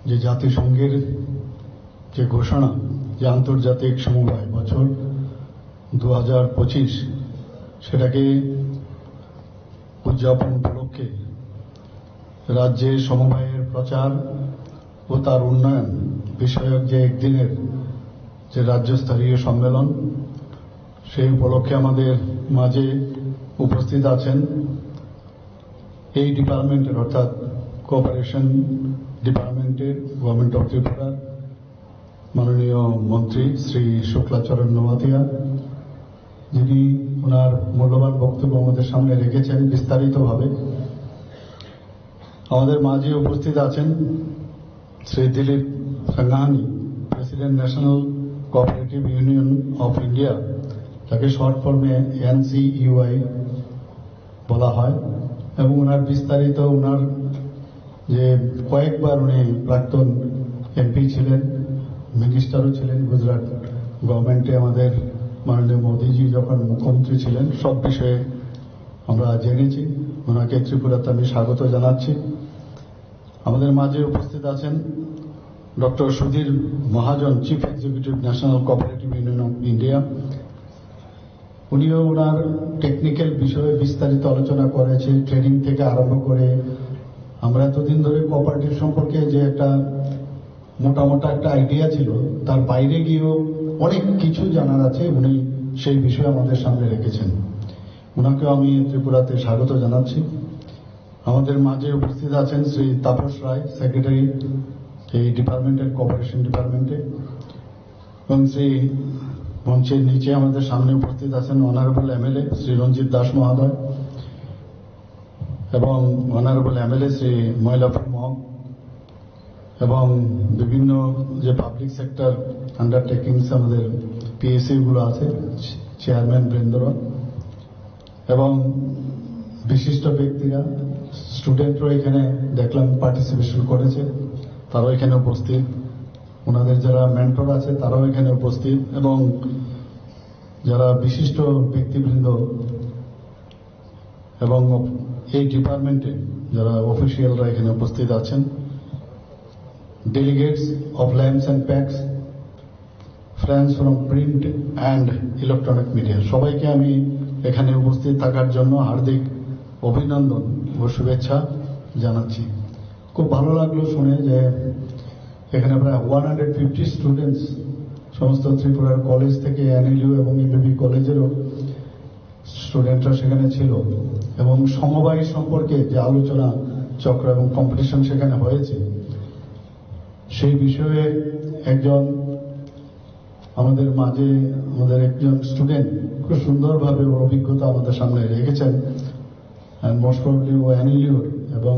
যে জাতিসংঘের যে ঘোষণা, যে আন্তর্জাতিক সমবায় বছর দু হাজার পঁচিশ, সেটাকে উদযাপন উপলক্ষে রাজ্যে সমবায়ের প্রচার ও তার উন্নয়ন বিষয়ক যে একদিনের যে রাজ্যস্তরীয় সম্মেলন, সেই উপলক্ষে আমাদের মাঝে উপস্থিত আছেন এই ডিপার্টমেন্টের অর্থাৎ কোঅপারেশন ডিপার্টমেন্টের গভর্নমেন্ট অফ ত্রিপুরার মাননীয় মন্ত্রী শ্রী শুক্লাচরণ নোয়াতিয়া, যিনি ওনার মূল্যবান বক্তব্য আমাদের সামনে রেখেছেন বিস্তারিতভাবে। আমাদের মাঝে উপস্থিত আছেন শ্রী দিলীপ সাঙ্গাহানি, president national cooperative union of India, যাকে শর্ট ফর্মে এনসিইউআই বলা হয়, এবং ওনার বিস্তারিত, ওনার যে কয়েকবার উনি প্রাক্তন এমপি ছিলেন, মিনিস্টারও ছিলেন গুজরাট গভর্নমেন্টে, আমাদের মাননীয় মোদিজি যখন মুখ্যমন্ত্রী ছিলেন, সব বিষয়ে আমরা জেনেছি। ওনাকে ত্রিপুরাতে আমি স্বাগত জানাচ্ছি। আমাদের মাঝে উপস্থিত আছেন doctor Sudhir Mahajan, chief executive national cooperative union of India. উনিও ওনার টেকনিক্যাল বিষয়ে বিস্তারিত আলোচনা করেছে, ট্রেনিং থেকে আরম্ভ করে। আমরা এতদিন ধরে কোঅপারেটিভ সম্পর্কে যে একটা মোটামুটি একটা আইডিয়া ছিল, তার বাইরে গিয়েও অনেক কিছু জানার আছে, উনি সেই বিষয়ে আমাদের সামনে রেখেছেন। ওনাকেও আমি ত্রিপুরাতে স্বাগত জানাচ্ছি। আমাদের মাঝে উপস্থিত আছেন শ্রী তাপস রায়, সেক্রেটারি এই ডিপার্টমেন্টের, কোঅপারেশন ডিপার্টমেন্টে, এবং সেই মঞ্চের নিচে আমাদের সামনে উপস্থিত আছেন অনারেবল এমএলএ শ্রী রঞ্জিত দাস মহোদয় এবং অনারেবল এমএলএ শ্রী ময়লাপুর মগ এবং বিভিন্ন যে পাবলিক সেক্টর আন্ডারটেকিংস, আমাদের পিএসইউ গুলো আছে, চেয়ারম্যান বৃন্দরা এবং বিশিষ্ট ব্যক্তিরা, স্টুডেন্টরা এখানে দেখলাম পার্টিসিপেশন করেছে, তারাও এখানে উপস্থিত। ওনাদের যারা মেন্টর আছে, তারাও এখানে উপস্থিত এবং যারা বিশিষ্ট ব্যক্তিবৃন্দ এবং এই ডিপার্টমেন্টে যারা অফিসিয়ালরা এখানে উপস্থিত আছেন, delegates of lamps and packs, friends from print and electronic media, সবাইকে আমি এখানে উপস্থিত থাকার জন্য হার্দিক অভিনন্দন ও শুভেচ্ছা জানাচ্ছি। খুব ভালো লাগলো শুনে যে এখানে প্রায় ওয়ান হান্ড্রেড ফিফটি স্টুডেন্টস সমস্ত ত্রিপুরার কলেজ থেকে, এনএলইউ এবং এমবিবি কলেজেরও স্টুডেন্টরা সেখানে ছিল এবং সমবায় সম্পর্কে যে আলোচনা চক্র এবং কম্পিটিশন সেখানে হয়েছে, সেই বিষয়ে একজন আমাদের মাঝে, আমাদের একজন স্টুডেন্ট খুব সুন্দরভাবে ওর অভিজ্ঞতা আমাদের সামনে রেখেছেন। মোস্ট প্রবলি ও এনএলইউর এবং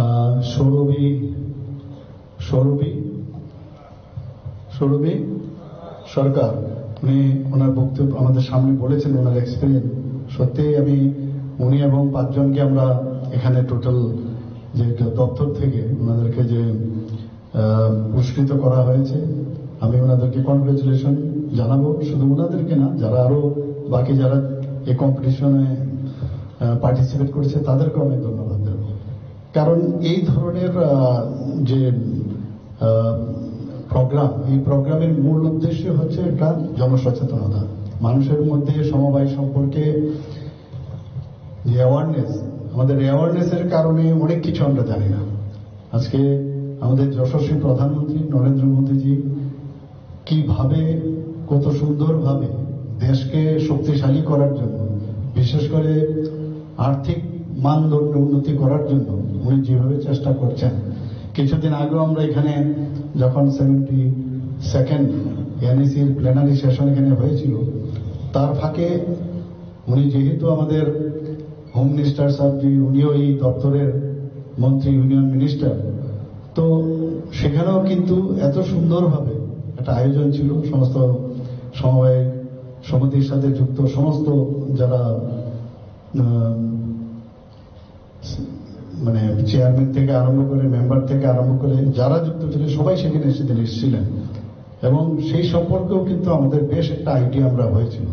আহ, সৌরভী সৌরভী সৌরভী সরকার, উনি ওনার বক্তব্য আমাদের সামনে বলেছেন, ওনার এক্সপিরিয়েন্স। সত্যিই আমি, উনি এবং পাঁচজনকে আমরা এখানে টোটাল যে দপ্তর থেকে ওনাদেরকে যে আহ, পুরস্কৃত করা হয়েছে, আমি ওনাদেরকে কনগ্রেচুলেশন জানাবো। শুধু ওনাদেরকে না, যারা আরো বাকি যারা এই কম্পিটিশনে পার্টিসিপেট করেছে, তাদেরকেও আমি ধন্যবাদ দেব। কারণ এই ধরনের আহ, যে প্রোগ্রাম, এই প্রোগ্রামের মূল উদ্দেশ্য হচ্ছে একটা জনসচেতনতা, মানুষের মধ্যে সমবায় সম্পর্কে যে অ্যাওয়ারনেস, আমাদের অ্যাওয়ারনেসের কারণে অনেক কিছু আমরা জানি না। আজকে আমাদের যশস্বী প্রধানমন্ত্রী নরেন্দ্র মোদীজি কিভাবে, কত সুন্দরভাবে দেশকে শক্তিশালী করার জন্য, বিশেষ করে আর্থিক মানদণ্ড উন্নতি করার জন্য উনি যেভাবে চেষ্টা করছেন। কিছুদিন আগেও আমরা এখানে যখন সেভেন্টি সেকেন্ড এনইসির প্লেনারি সেশন এখানে হয়েছিল, তার ফাঁকে উনি যেহেতু আমাদের হোম মিনিস্টার সাহেব, উনিও এই দপ্তরের মন্ত্রী, ইউনিয়ন মিনিস্টার, তো সেখানেও কিন্তু এত সুন্দরভাবে একটা আয়োজন ছিল। সমস্ত সমবায় সমিতির সাথে যুক্ত সমস্ত যারা আহ, মানে চেয়ারম্যান থেকে আরম্ভ করে, মেম্বার থেকে আরম্ভ করে যারা যুক্ত ছিলেন, সবাই সেখানে সেদিন এসেছিলেন এবং সেই সম্পর্কেও কিন্তু আমাদের বেশ একটা আইডিয়া আমরা হয়েছিল।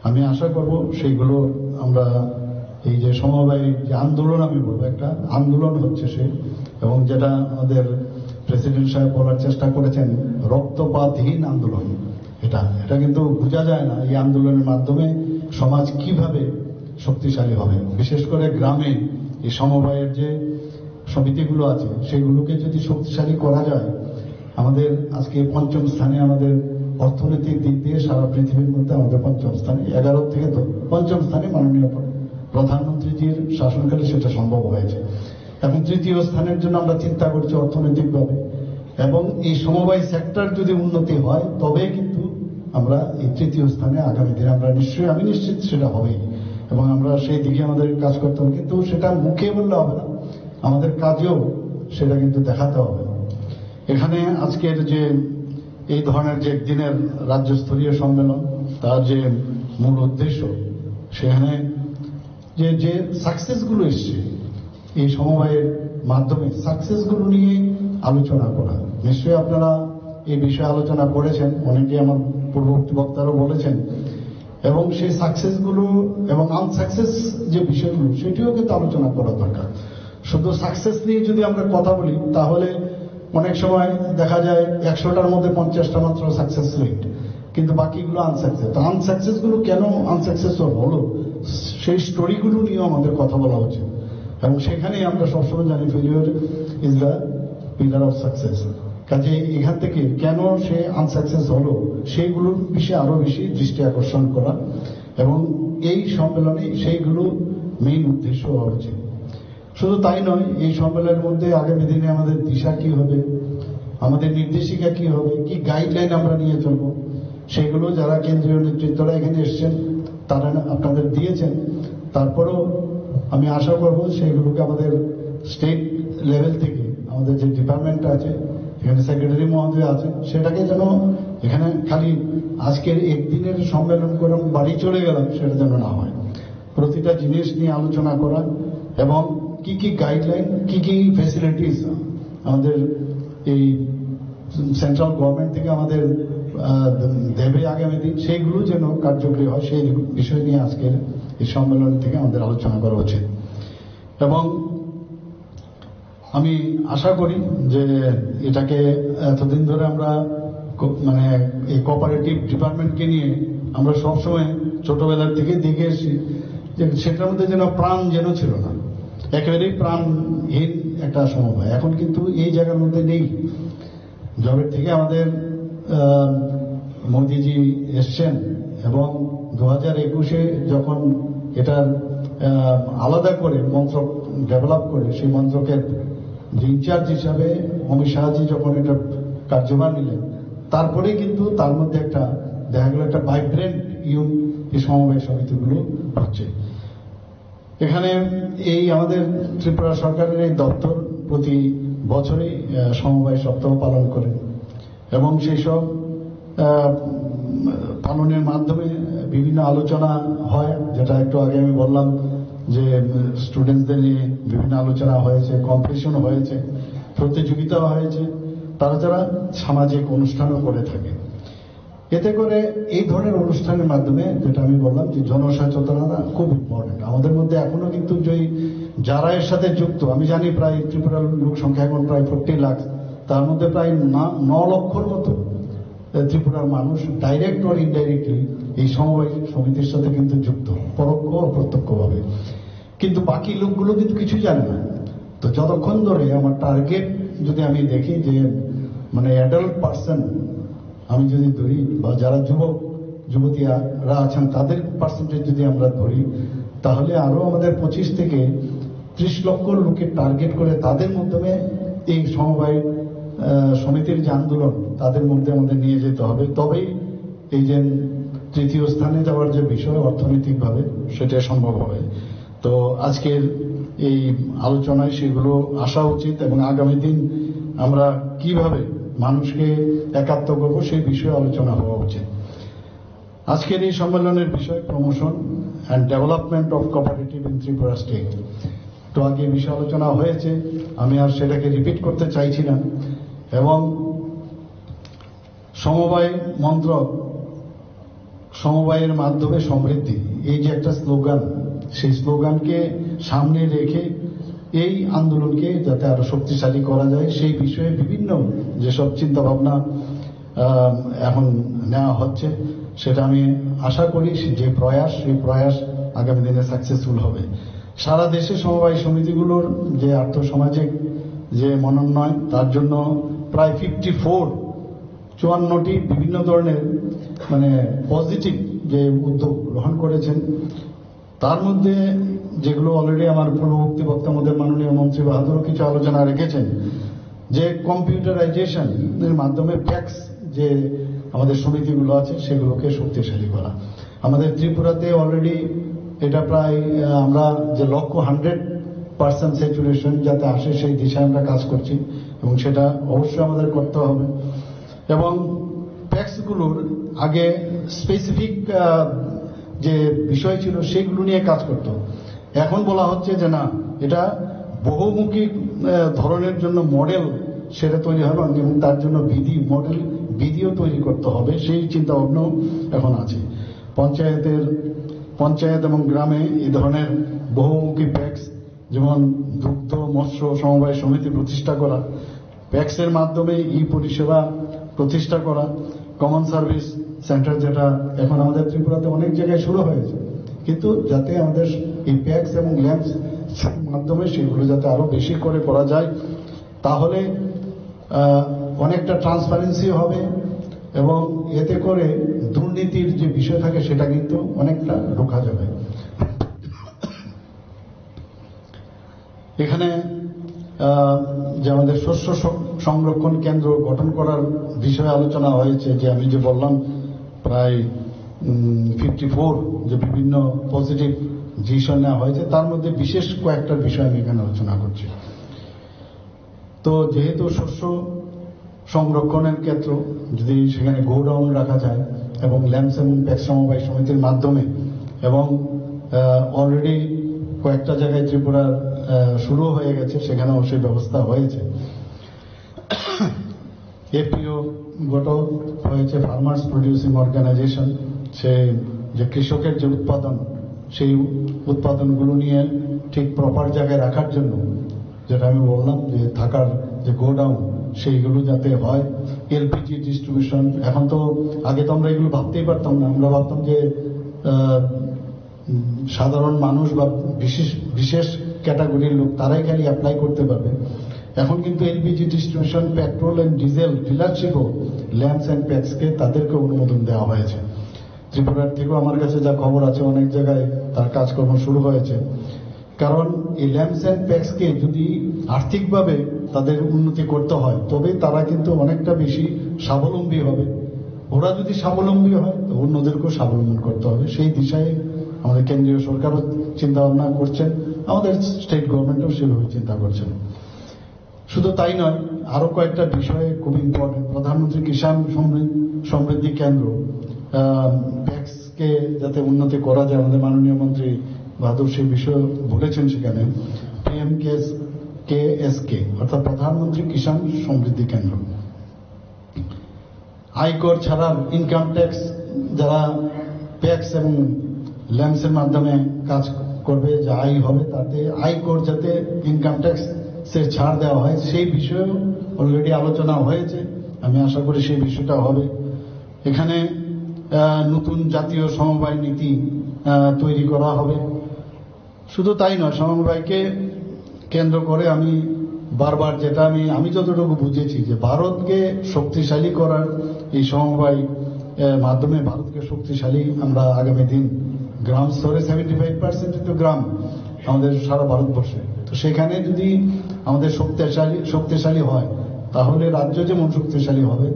আমি আশা করব সেইগুলো আমরা, এই যে সমবায় যে আন্দোলন, আমি বলবো একটা আন্দোলন হচ্ছে সে, এবং যেটা আমাদের প্রেসিডেন্ট সাহেব বলার চেষ্টা করেছেন, রক্তপাতহীন আন্দোলন। এটা এটা কিন্তু বোঝা যায় না এই আন্দোলনের মাধ্যমে সমাজ কিভাবে শক্তিশালী হবে। বিশেষ করে গ্রামে এই সমবায়ের যে সমিতিগুলো আছে, সেগুলোকে যদি শক্তিশালী করা যায়, আমাদের আজকে পঞ্চম স্থানে আমাদের অর্থনৈতিক দিক দিয়ে সারা পৃথিবীর মধ্যে আমাদের পঞ্চম স্থানে, এগারো থেকে তো পঞ্চম স্থানে মাননীয় প্র- প্রধানমন্ত্রীজির শাসনকালে সেটা সম্ভব হয়েছে। এখন তৃতীয় স্থানের জন্য আমরা চিন্তা করছি অর্থনৈতিকভাবে, এবং এই সমবায় সেক্টর যদি উন্নতি হয়, তবে কিন্তু আমরা এই তৃতীয় স্থানে আগামী দিনে আমরা নিশ্চয়ই, আমি নিশ্চিত সেটা হবেই। এবং আমরা সেই দিকে আমাদের কাজ করতে হবে, কিন্তু সেটা মুখে বললে হবে না, আমাদের কাজেও সেটা কিন্তু দেখাতে হবে। এখানে আজকের যে এই ধরনের যে একদিনের রাজ্যস্তরীয় সম্মেলন, তার যে মূল উদ্দেশ্য, সেখানে যে যে সাকসেসগুলো এসছে এই সমবায়ের মাধ্যমে, সাকসেসগুলো নিয়ে আলোচনা করা। নিশ্চয়ই আপনারা এই বিষয়ে আলোচনা করেছেন, অনেকে আমার পূর্ববর্তী বক্তারাও বলেছেন। এবং সেই সাকসেসগুলো এবং আনসাকসেস যে বিষয়গুলো, সেটিও কিন্তু আলোচনা করা দরকার। শুধু সাকসেস নিয়ে যদি আমরা কথা বলি, তাহলে অনেক সময় দেখা যায় একশোটার মধ্যে পঞ্চাশটা মাত্র সাকসেস রেট, কিন্তু বাকিগুলো আনসাকসেস। তো আনসাকসেসগুলো কেন আনসাকসেসফুল হলো, সেই স্টোরিগুলো নিয়েও আমাদের কথা বলা উচিত। এবং সেখানেই আমরা সবসময় জানি, failure is the pillar of success. কাজে এখান থেকে কেন সে আনসাকসেস হলো, সেইগুলোর বিষয়ে আরো বেশি দৃষ্টি আকর্ষণ করা এবং এই সম্মেলনে সেইগুলো মেইন উদ্দেশ্য হওয়া উচিত। শুধু তাই নয়, এই সম্মেলনের মধ্যে আগামী দিনে আমাদের দিশা কি হবে, আমাদের নির্দেশিকা কি হবে, কি গাইডলাইন আমরা নিয়ে চলবো, সেগুলো যারা কেন্দ্রীয় নেতৃত্বরা এখানে এসছেন, তারা আপনাদের দিয়েছেন। তারপরেও আমি আশা করব সেইগুলোকে আমাদের স্টেট লেভেল থেকে আমাদের যে ডিপার্টমেন্ট আছে, এখানে সেক্রেটারি মহোদয় আছেন, সেটাকে যেন এখানে খালি আজকের একদিনের সম্মেলন করে আমি বাড়ি চলে গেলাম, সেটা যেন না হয়। প্রতিটা জিনিস নিয়ে আলোচনা করা এবং কি কি গাইডলাইন, কি কি ফেসিলিটিস আমাদের এই সেন্ট্রাল গভর্নমেন্ট থেকে আমাদের আহ, দেবে আগামী দিন, সেইগুলো যেন কার্যকরী হয়, সেই বিষয় নিয়ে আজকের এই সম্মেলন থেকে আমাদের আলোচনা করা উচিত। এবং আমি আশা করি যে এটাকে এতদিন ধরে আমরা কো- মানে এই কোঅপারেটিভ ডিপার্টমেন্টকে নিয়ে আমরা সবসময় ছোটবেলার থেকে দেখে এসেছি যে সেটার মধ্যে যেন প্রাণ যেন ছিল না, একেবারেই প্রাণহীন একটা সমবায়। এখন কিন্তু এই জায়গার মধ্যে নেই। যবে থেকে আমাদের আহ, মোদিজি এসছেন এবং দু হাজার একুশে যখন এটার আহ, আলাদা করে মন্ত্রক ডেভেলপ করে, সেই মন্ত্রকের যে ইনচার্জ হিসাবে অমিত শাহজি যখন এটা কার্যভার নিলেন, তারপরে কিন্তু তার মধ্যে একটা দেখা গেল একটা ভাইব্রেন্ট ইউন এই সমবায় সমিতিগুলো হচ্ছে। এখানে এই আমাদের ত্রিপুরা সরকারের এই দপ্তর প্রতি বছরই আহ, সমবায় সপ্তাহ পালন করে এবং সেই সব আহ, পালনের মাধ্যমে বিভিন্ন আলোচনা হয়, যেটা একটু আগে আমি বললাম যে স্টুডেন্টসদের নিয়ে বিভিন্ন আলোচনা হয়েছে, কম্পিটিশন হয়েছে, প্রতিযোগিতা হয়েছে, তারা তারা সামাজিক অনুষ্ঠানও করে থাকে। এতে করে এই ধরনের অনুষ্ঠানের মাধ্যমে, যেটা আমি বললাম যে জনসচেতনতা খুব ইম্পর্টেন্ট। আমাদের মধ্যে এখনো কিন্তু যে যারা এর সাথে যুক্ত, আমি জানি প্রায় ত্রিপুরার লোক সংখ্যা এখন প্রায় ফোরটি লাখ, তার মধ্যে প্রায় না- ন লক্ষর মতো আহ, ত্রিপুরার মানুষ ডাইরেক্ট অর ইনডাইরেক্টলি এই সমবায় সমিতির সাথে কিন্তু যুক্ত, পরোক্ষ অপ্রত্যক্ষভাবে। কিন্তু বাকি লোকগুলো কিন্তু কিছু জানে না। তো যতক্ষণ ধরে আমার টার্গেট, যদি আমি দেখি যে মানে অ্যাডাল্ট পার্সন আমি যদি ধরি বা যারা যুবক যুবতীরা আছেন তাদের পার্সেন্টেজ যদি আমরা ধরি, তাহলে আরো আমাদের পঁচিশ থেকে ত্রিশ লক্ষ লোকে টার্গেট করে তাদের মাধ্যমে এই সমবায় আহ, সমিতির যে আন্দোলন, তাদের মধ্যে আমাদের নিয়ে যেতে হবে। তবেই এই যে তৃতীয় স্থানে যাওয়ার যে বিষয় অর্থনৈতিকভাবে, সেটা সম্ভব হবে। তো আজকের এই আলোচনায় সেগুলো আসা উচিত এবং আগামী দিন আমরা কিভাবে মানুষকে একাত্ম করব, সেই বিষয়ে আলোচনা হওয়া উচিত। আজকের এই সম্মেলনের বিষয় promotion and development of cooperative in Tripura state. তো আগে এই বিষয়ে আলোচনা হয়েছে, আমি আর সেটাকে রিপিট করতে চাইছি না। এবং সমবায় মন্ত্রক, সমবায়ের মাধ্যমে সমৃদ্ধি, এই যে একটা স্লোগান, সেই স্লোগানকে সামনে রেখে এই আন্দোলনকে যাতে আরো শক্তিশালী করা যায়, সেই বিষয়ে বিভিন্ন যেসব চিন্তা ভাবনা আহ, এখন নেওয়া হচ্ছে, সেটা আমি আশা করি যে প্রয়াস, সেই প্রয়াস আগামী দিনে সাকসেসফুল হবে। সারা দেশে সমবায় সমিতিগুলোর যে আর্থ সামাজিক যে মনোন্নয়ন, তার জন্য প্রায় ফিফটি ফোর চুয়ান্নটি বিভিন্ন ধরনের, মানে, পজিটিভ যে উদ্যোগ গ্রহণ করেছেন, তার মধ্যে যেগুলো অলরেডি আমার পূর্ববর্তী বক্তার মধ্যে মাননীয় মন্ত্রী বাহাদুর কিছু আলোচনা রেখেছেন, যে কম্পিউটারাইজেশন এর মাধ্যমে প্যাক্স যে আমাদের সমিতিগুলো আছে সেগুলোকে শক্তিশালী করা। আমাদের ত্রিপুরাতে অলরেডি এটা প্রায়, আহ, আমরা যে লক্ষ্য হান্ড্রেড পার্সেন্ট স্যাচুরেশন যাতে আসে সেই দিশায় আমরা কাজ করছি এবং সেটা অবশ্যই আমাদের করতে হবে। এবং প্যাক্সগুলোর আগে স্পেসিফিক যে বিষয় ছিল সেগুলো নিয়ে কাজ করত। এখন বলা হচ্ছে যে না, এটা বহুমুখী আহ, ধরনের জন্য মডেল সেটা তৈরি হবে এবং তার জন্য বিধি, মডেল বিধিও তৈরি করতে হবে, সেই চিন্তা ভাবনাও এখন আছে। পঞ্চায়েতের পঞ্চায়েত এবং গ্রামে এই ধরনের বহুমুখী প্যাক্স, যেমন দুগ্ধ মৎস্য সমবায় সমিতি প্রতিষ্ঠা করা, প্যাক্সের মাধ্যমে ই পরিষেবা প্রতিষ্ঠা করা, কমন সার্ভিস সেন্টার, যেটা এখন আমাদের ত্রিপুরাতে অনেক জায়গায় শুরু হয়েছে, কিন্তু যাতে আমাদের এই প্যাক্স এবং ল্যাম্পস মাধ্যমে সেগুলো যাতে আরো বেশি করে করা যায়, তাহলে আহ, অনেকটা ট্রান্সপারেন্সি হবে এবং এতে করে দুর্নীতির যে বিষয় থাকে সেটা কিন্তু অনেকটা রোখা যাবে। এখানে আহ, যে আমাদের শস্য সং- সংরক্ষণ কেন্দ্র গঠন করার বিষয়ে আলোচনা হয়েছে, যে আমি যে বললাম প্রায় ফিফটি ফোর যে বিভিন্ন পজিটিভ ডিসিশন নেওয়া হয়েছে, তার মধ্যে বিশেষ কয়েকটা বিষয় আমি এখানে আলোচনা করছি। তো যেহেতু শস্য সংরক্ষণের ক্ষেত্র, যদি সেখানে গোডাউন রাখা যায় এবং ল্যাম্পস এবং প্যাক্স সমবায় সমিতির মাধ্যমে এবং অলরেডি কয়েকটা জায়গায় ত্রিপুরার আহ, শুরু হয়ে গেছে, সেখানেও সেই ব্যবস্থা হয়েছে। এফপিও গঠন হয়েছে, ফার্মার্স প্রডিউসিং অর্গানাইজেশন। সে যে কৃষকের যে উৎপাদন, সেই উৎপাদনগুলো নিয়ে ঠিক প্রপার জায়গায় রাখার জন্য, যেটা আমি বললাম যে থাকার যে গোডাউন, সেইগুলো যাতে হয়। এলপিজি ডিস্ট্রিবিউশন, এখন তো, আগে তো আমরা এগুলো ভাবতেই পারতাম না। আমরা ভাবতাম যে আহ, উম, সাধারণ মানুষ বা বিশেষ বিশেষ ক্যাটাগরির লোক, তারাই খালি অ্যাপ্লাই করতে পারবে। এখন কিন্তু LPG distribution, petrol and diesel ডিলারশিপও ল্যাম্পস অ্যান্ড প্যাক্সকে তাদেরকে অনুমোদন দেওয়া হয়েছে। ত্রিপুরার থেকেও আমার কাছে যা খবর আছে, অনেক জায়গায় তার কাজকর্ম শুরু হয়েছে। কারণ এই ল্যাম্পস অ্যান্ড প্যাক্সকে যদি আর্থিকভাবে তাদের উন্নতি করতে হয়, তবে তারা কিন্তু অনেকটা বেশি স্বাবলম্বী হবে। ওরা যদি স্বাবলম্বী হয়, তো অন্যদেরকেও স্বাবলম্বী করতে হবে। সেই দিশায় আমাদের কেন্দ্রীয় সরকারও চিন্তা ভাবনা করছেন, আমাদের স্টেট গভর্নমেন্টও সেভাবে চিন্তা করছেন। শুধু তাই নয়, আরো কয়েকটা বিষয়ে খুব ইম্পর্টেন্ট, প্রধানমন্ত্রী কিষাণ সমৃ- সমৃদ্ধি কেন্দ্র, প্যাক্সকে যাতে উন্নতি করা যায়, আমাদের মাননীয় মন্ত্রী বাহাদুর সেই বিষয়ে বলেছেন। সেখানে পিএম কেএসকে, অর্থাৎ প্রধানমন্ত্রী কিষাণ সমৃদ্ধি কেন্দ্র, আয়কর ছাড়া ইনকাম ট্যাক্স, যারা প্যাক্স এবং ল্যাম্পসের মাধ্যমে কাজ করবে, যে আয় হবে, তাতে আয়কর যাতে ইনকাম ট্যাক্স এর ছাড় দেওয়া হয়, সেই বিষয়েও অলরেডি আলোচনা হয়েছে। আমি আশা করি সেই বিষয়টা হবে। এখানে আহ, নতুন জাতীয় সমবায় নীতি আহ, তৈরি করা হবে। শুধু তাই নয়, সমবায়কে কেন্দ্র করে আমি বারবার, যেটা আমি আমি যতটুকু বুঝেছি, যে ভারতকে শক্তিশালী করার এই সমবায় আহ, মাধ্যমে ভারতকে শক্তিশালী আমরা আগামী দিন, গ্রাম স্তরে সেভেন্টি ফাইভ পার্সেন্ট তো গ্রাম আমাদের সারা ভারতবর্ষে। তো সেখানে যদি আমাদের শক্তিশালী শক্তিশালী হয়, তাহলে রাজ্য যেমন শক্তিশালী হবে,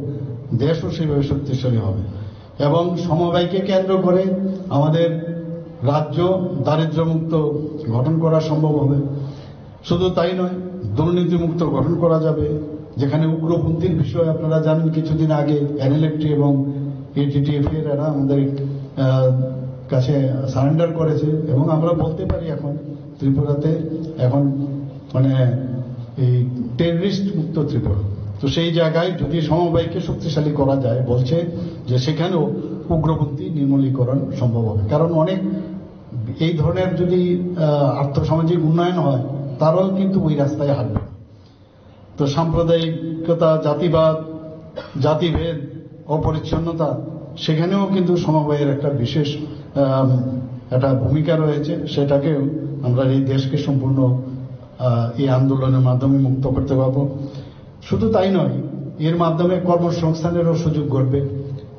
দেশও সেভাবে শক্তিশালী হবে। এবং সমবায়কে কেন্দ্র করে আমাদের রাজ্য দারিদ্র্যমুক্ত গঠন করা সম্ভব হবে। শুধু তাই নয়, দুর্নীতিমুক্ত গঠন করা যাবে, যেখানে উগ্রপন্থীর বিষয়ে আপনারা জানেন, কিছুদিন আগে এনএলএফটি এবং এটিটিএফ এর এরা আমাদের আহ, কাছে সারেন্ডার করেছে এবং আমরা বলতে পারি এখন ত্রিপুরাতে এখন, মানে, এই টেররিস্ট মুক্ত ত্রিপুরা। তো সেই জায়গায় যদি সমবায়কে শক্তিশালী করা যায়, বলছে যে সেখানেও উগ্রপন্থী নির্মূলীকরণ সম্ভব হবে, কারণ অনেক এই ধরনের যদি আহ, আর্থসামাজিক উন্নয়ন হয়, তারাও কিন্তু ওই রাস্তায় হাঁটবে। তো সাম্প্রদায়িকতা, জাতিবাদ, জাতিভেদ, অপরিচ্ছন্নতা, সেখানেও কিন্তু সমবায়ের একটা বিশেষ আম, একটা ভূমিকা রয়েছে। সেটাকেও আমরা এই দেশকে সম্পূর্ণ আহ, এই আন্দোলনের মাধ্যমে মুক্ত করতে পারবো। শুধু তাই নয়, এর মাধ্যমে কর্মসংস্থানেরও সুযোগ ঘটবে।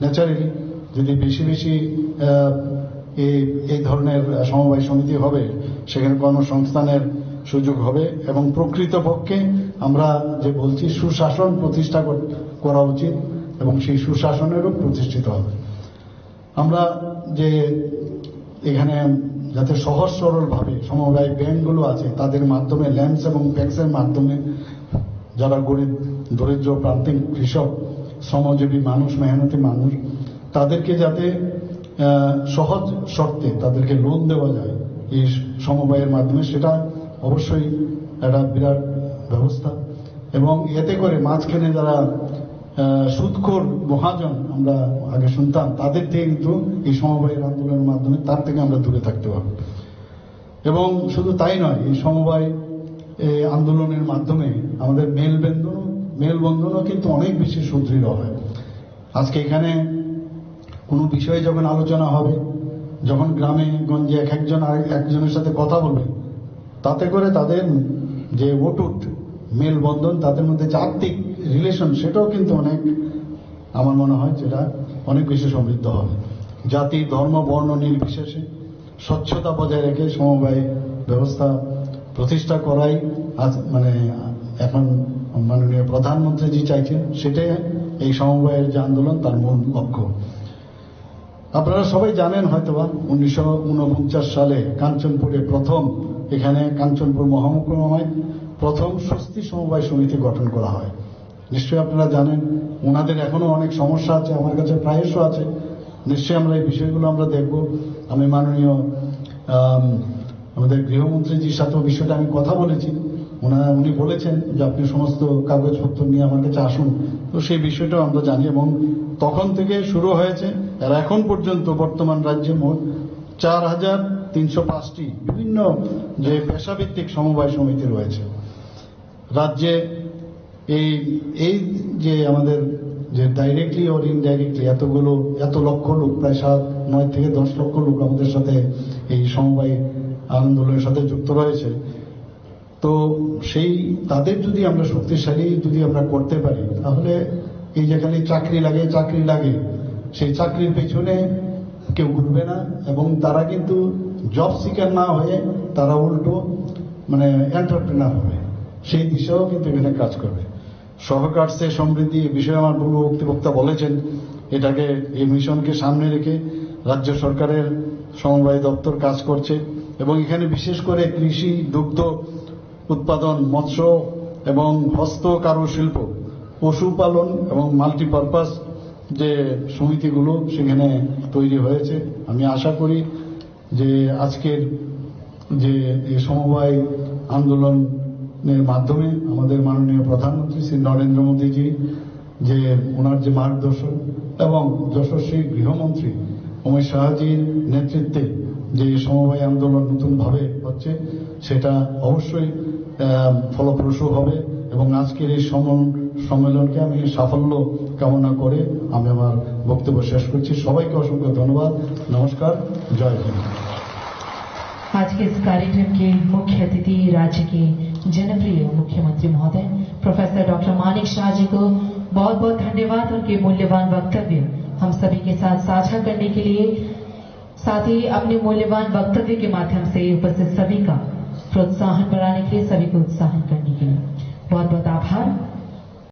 ন্যাচারালি যদি বেশি বেশি আহ, এই এই ধরনের সমবায় সমিতি হবে, সেখানে কর্মসংস্থানের সুযোগ হবে এবং প্রকৃতপক্ষে আমরা যে বলছি সুশাসন প্রতিষ্ঠা কর- করা উচিত এবং সেই সুশাসনেরও প্রতিষ্ঠিত হবে। আমরা যে এখানে যাতে সহজ সরলভাবে সমবায় ব্যাংকগুলো আছে, তাদের মাধ্যমে ল্যাম্পস এবং প্যাক্সের মাধ্যমে যারা গরিব, দরিদ্র, প্রান্তিক কৃষক, শ্রমজীবী মানুষ, মেহনতি মানুষ, তাদেরকে যাতে আহ, সহজ শর্তে তাদেরকে লোন দেওয়া যায় এই সমবায়ের মাধ্যমে, সেটা অবশ্যই একটা বিরাট ব্যবস্থা। এবং এতে করে মাঝখানে যারা আহ, সুদখোর মহাজন আমরা আগে শুনতাম, তাদের থেকে কিন্তু এই সমবায়ের আন্দোলনের মাধ্যমে তার থেকে আমরা দূরে থাকতে পারবো। এবং শুধু তাই নয়, এই সমবায় এই আন্দোলনের মাধ্যমে আমাদের মেলবন্ধনও মেলবন্ধনও কিন্তু অনেক বেশি সুদৃঢ় হয়। আজকে এখানে কোনো বিষয়ে যখন আলোচনা হবে, যখন গ্রামে গঞ্জে এক একজন আর একজনের সাথে কথা বলবে, তাতে করে তাদের যে অটুট মেলবন্ধন, তাদের মধ্যে যে আত্মিক রিলেশন, সেটাও কিন্তু অনেক, আমার মনে হয়, যেটা অনেক বেশি সমৃদ্ধ হবে। জাতি, ধর্ম, বর্ণ নির্বিশেষে স্বচ্ছতা বজায় রেখে সমবায় ব্যবস্থা প্রতিষ্ঠা করাই আজ, মানে, এখন মাননীয় প্রধানমন্ত্রীজি চাইছেন, সেটাই এই সমবায়ের যে আন্দোলন, তার মূল লক্ষ্য। আপনারা সবাই জানেন হয়তোবা, উনিশশো ঊনপঞ্চাশ সালে কাঞ্চনপুরে প্রথম, এখানে কাঞ্চনপুর মহকুমায় প্রথম স্বস্তি সমবায় সমিতি গঠন করা হয়। নিশ্চয়ই আপনারা জানেন, ওনাদের এখনো অনেক সমস্যা আছে, আমার কাছে প্রায়শ আছে। নিশ্চয়ই আমরা এই বিষয়গুলো আমরা দেখব। আমি মাননীয় আম, আমাদের গৃহমন্ত্রীজির সাথেও বিষয়টা আমি কথা বলেছি। ওনারা, উনি বলেছেন যে আপনি সমস্ত কাগজপত্র নিয়ে আমার কাছে আসুন। তো সেই বিষয়টাও আমরা জানি এবং তখন থেকে শুরু হয়েছে। আর এখন পর্যন্ত বর্তমান রাজ্যে মোট চার হাজার তিনশো পাঁচটি বিভিন্ন যে পেশাভিত্তিক সমবায় সমিতি রয়েছে রাজ্যে। এই এই যে আমাদের যে ডাইরেক্টলি অর ইনডাইরেক্টলি এতগুলো, এত লক্ষ লোক, প্রায় সাত নয় থেকে দশ লক্ষ লোক আমাদের সাথে এই সমবায় আন্দোলনের সাথে যুক্ত রয়েছে। তো সেই তাদের যদি আমরা শক্তিশালী যদি আমরা করতে পারি, তাহলে এই যে খালি চাকরি লাগে, চাকরি লাগে, সেই চাকরির পেছনে কেউ ঘুরবে না এবং তারা কিন্তু জব সিকার না হয়ে তারা উল্টো, মানে, এন্টারপ্রেনার হবে, সেই দিশাও কিন্তু এখানে কাজ করবে। সহকার্যে সমৃদ্ধি, এই বিষয়ে আমার পূর্ববর্তী বক্তা বলেছেন, এটাকে, এই মিশনকে সামনে রেখে রাজ্য সরকারের সমবায় দপ্তর কাজ করছে এবং এখানে বিশেষ করে কৃষি, দুগ্ধ উৎপাদন, মৎস্য এবং হস্ত কারুশিল্প, পশুপালন এবং মাল্টিপারপাস যে সমিতিগুলো সেখানে তৈরি হয়েছে, আমি আশা করি যে আজকের যে এই সমবায় আন্দোলনের মাধ্যমে আমাদের মাননীয় প্রধানমন্ত্রী শ্রী নরেন্দ্র মোদীজি যে ওনার যে মার্গদর্শন এবং যশস্বী গৃহমন্ত্রী অমিত শাহজির নেতৃত্বে যে এই সমবায় আন্দোলন নতুনভাবে হচ্ছে, সেটা অবশ্যই আহ, ফলপ্রসূ হবে। এবং আজকের এই সমন- সম্মেলনকে আমি সাফল্য কামনা করে আমি আমার বক্তব্য শেষ করছি। সবাইকে অসংখ্য ধন্যবাদ। নমস্কার। জয় হিন্দ। आज के इस कार्यक्रम के मुख्य अतिथि राज्य के जनप्रिय मुख्यमंत्री महोदय प्रोफेसर डॉक्टर मानिक शाह जी को बहुत बहुत धन्यवाद, उनके मूल्यवान वक्तव्य हम सभी के साथ साझा करने के लिए। साथ ही अपने मूल्यवान वक्तव्य के माध्यम से उपस्थित सभी का प्रोत्साहन बढ़ाने के लिए, सभी को उत्साहन करने के लिए बहुत बहुत आभार।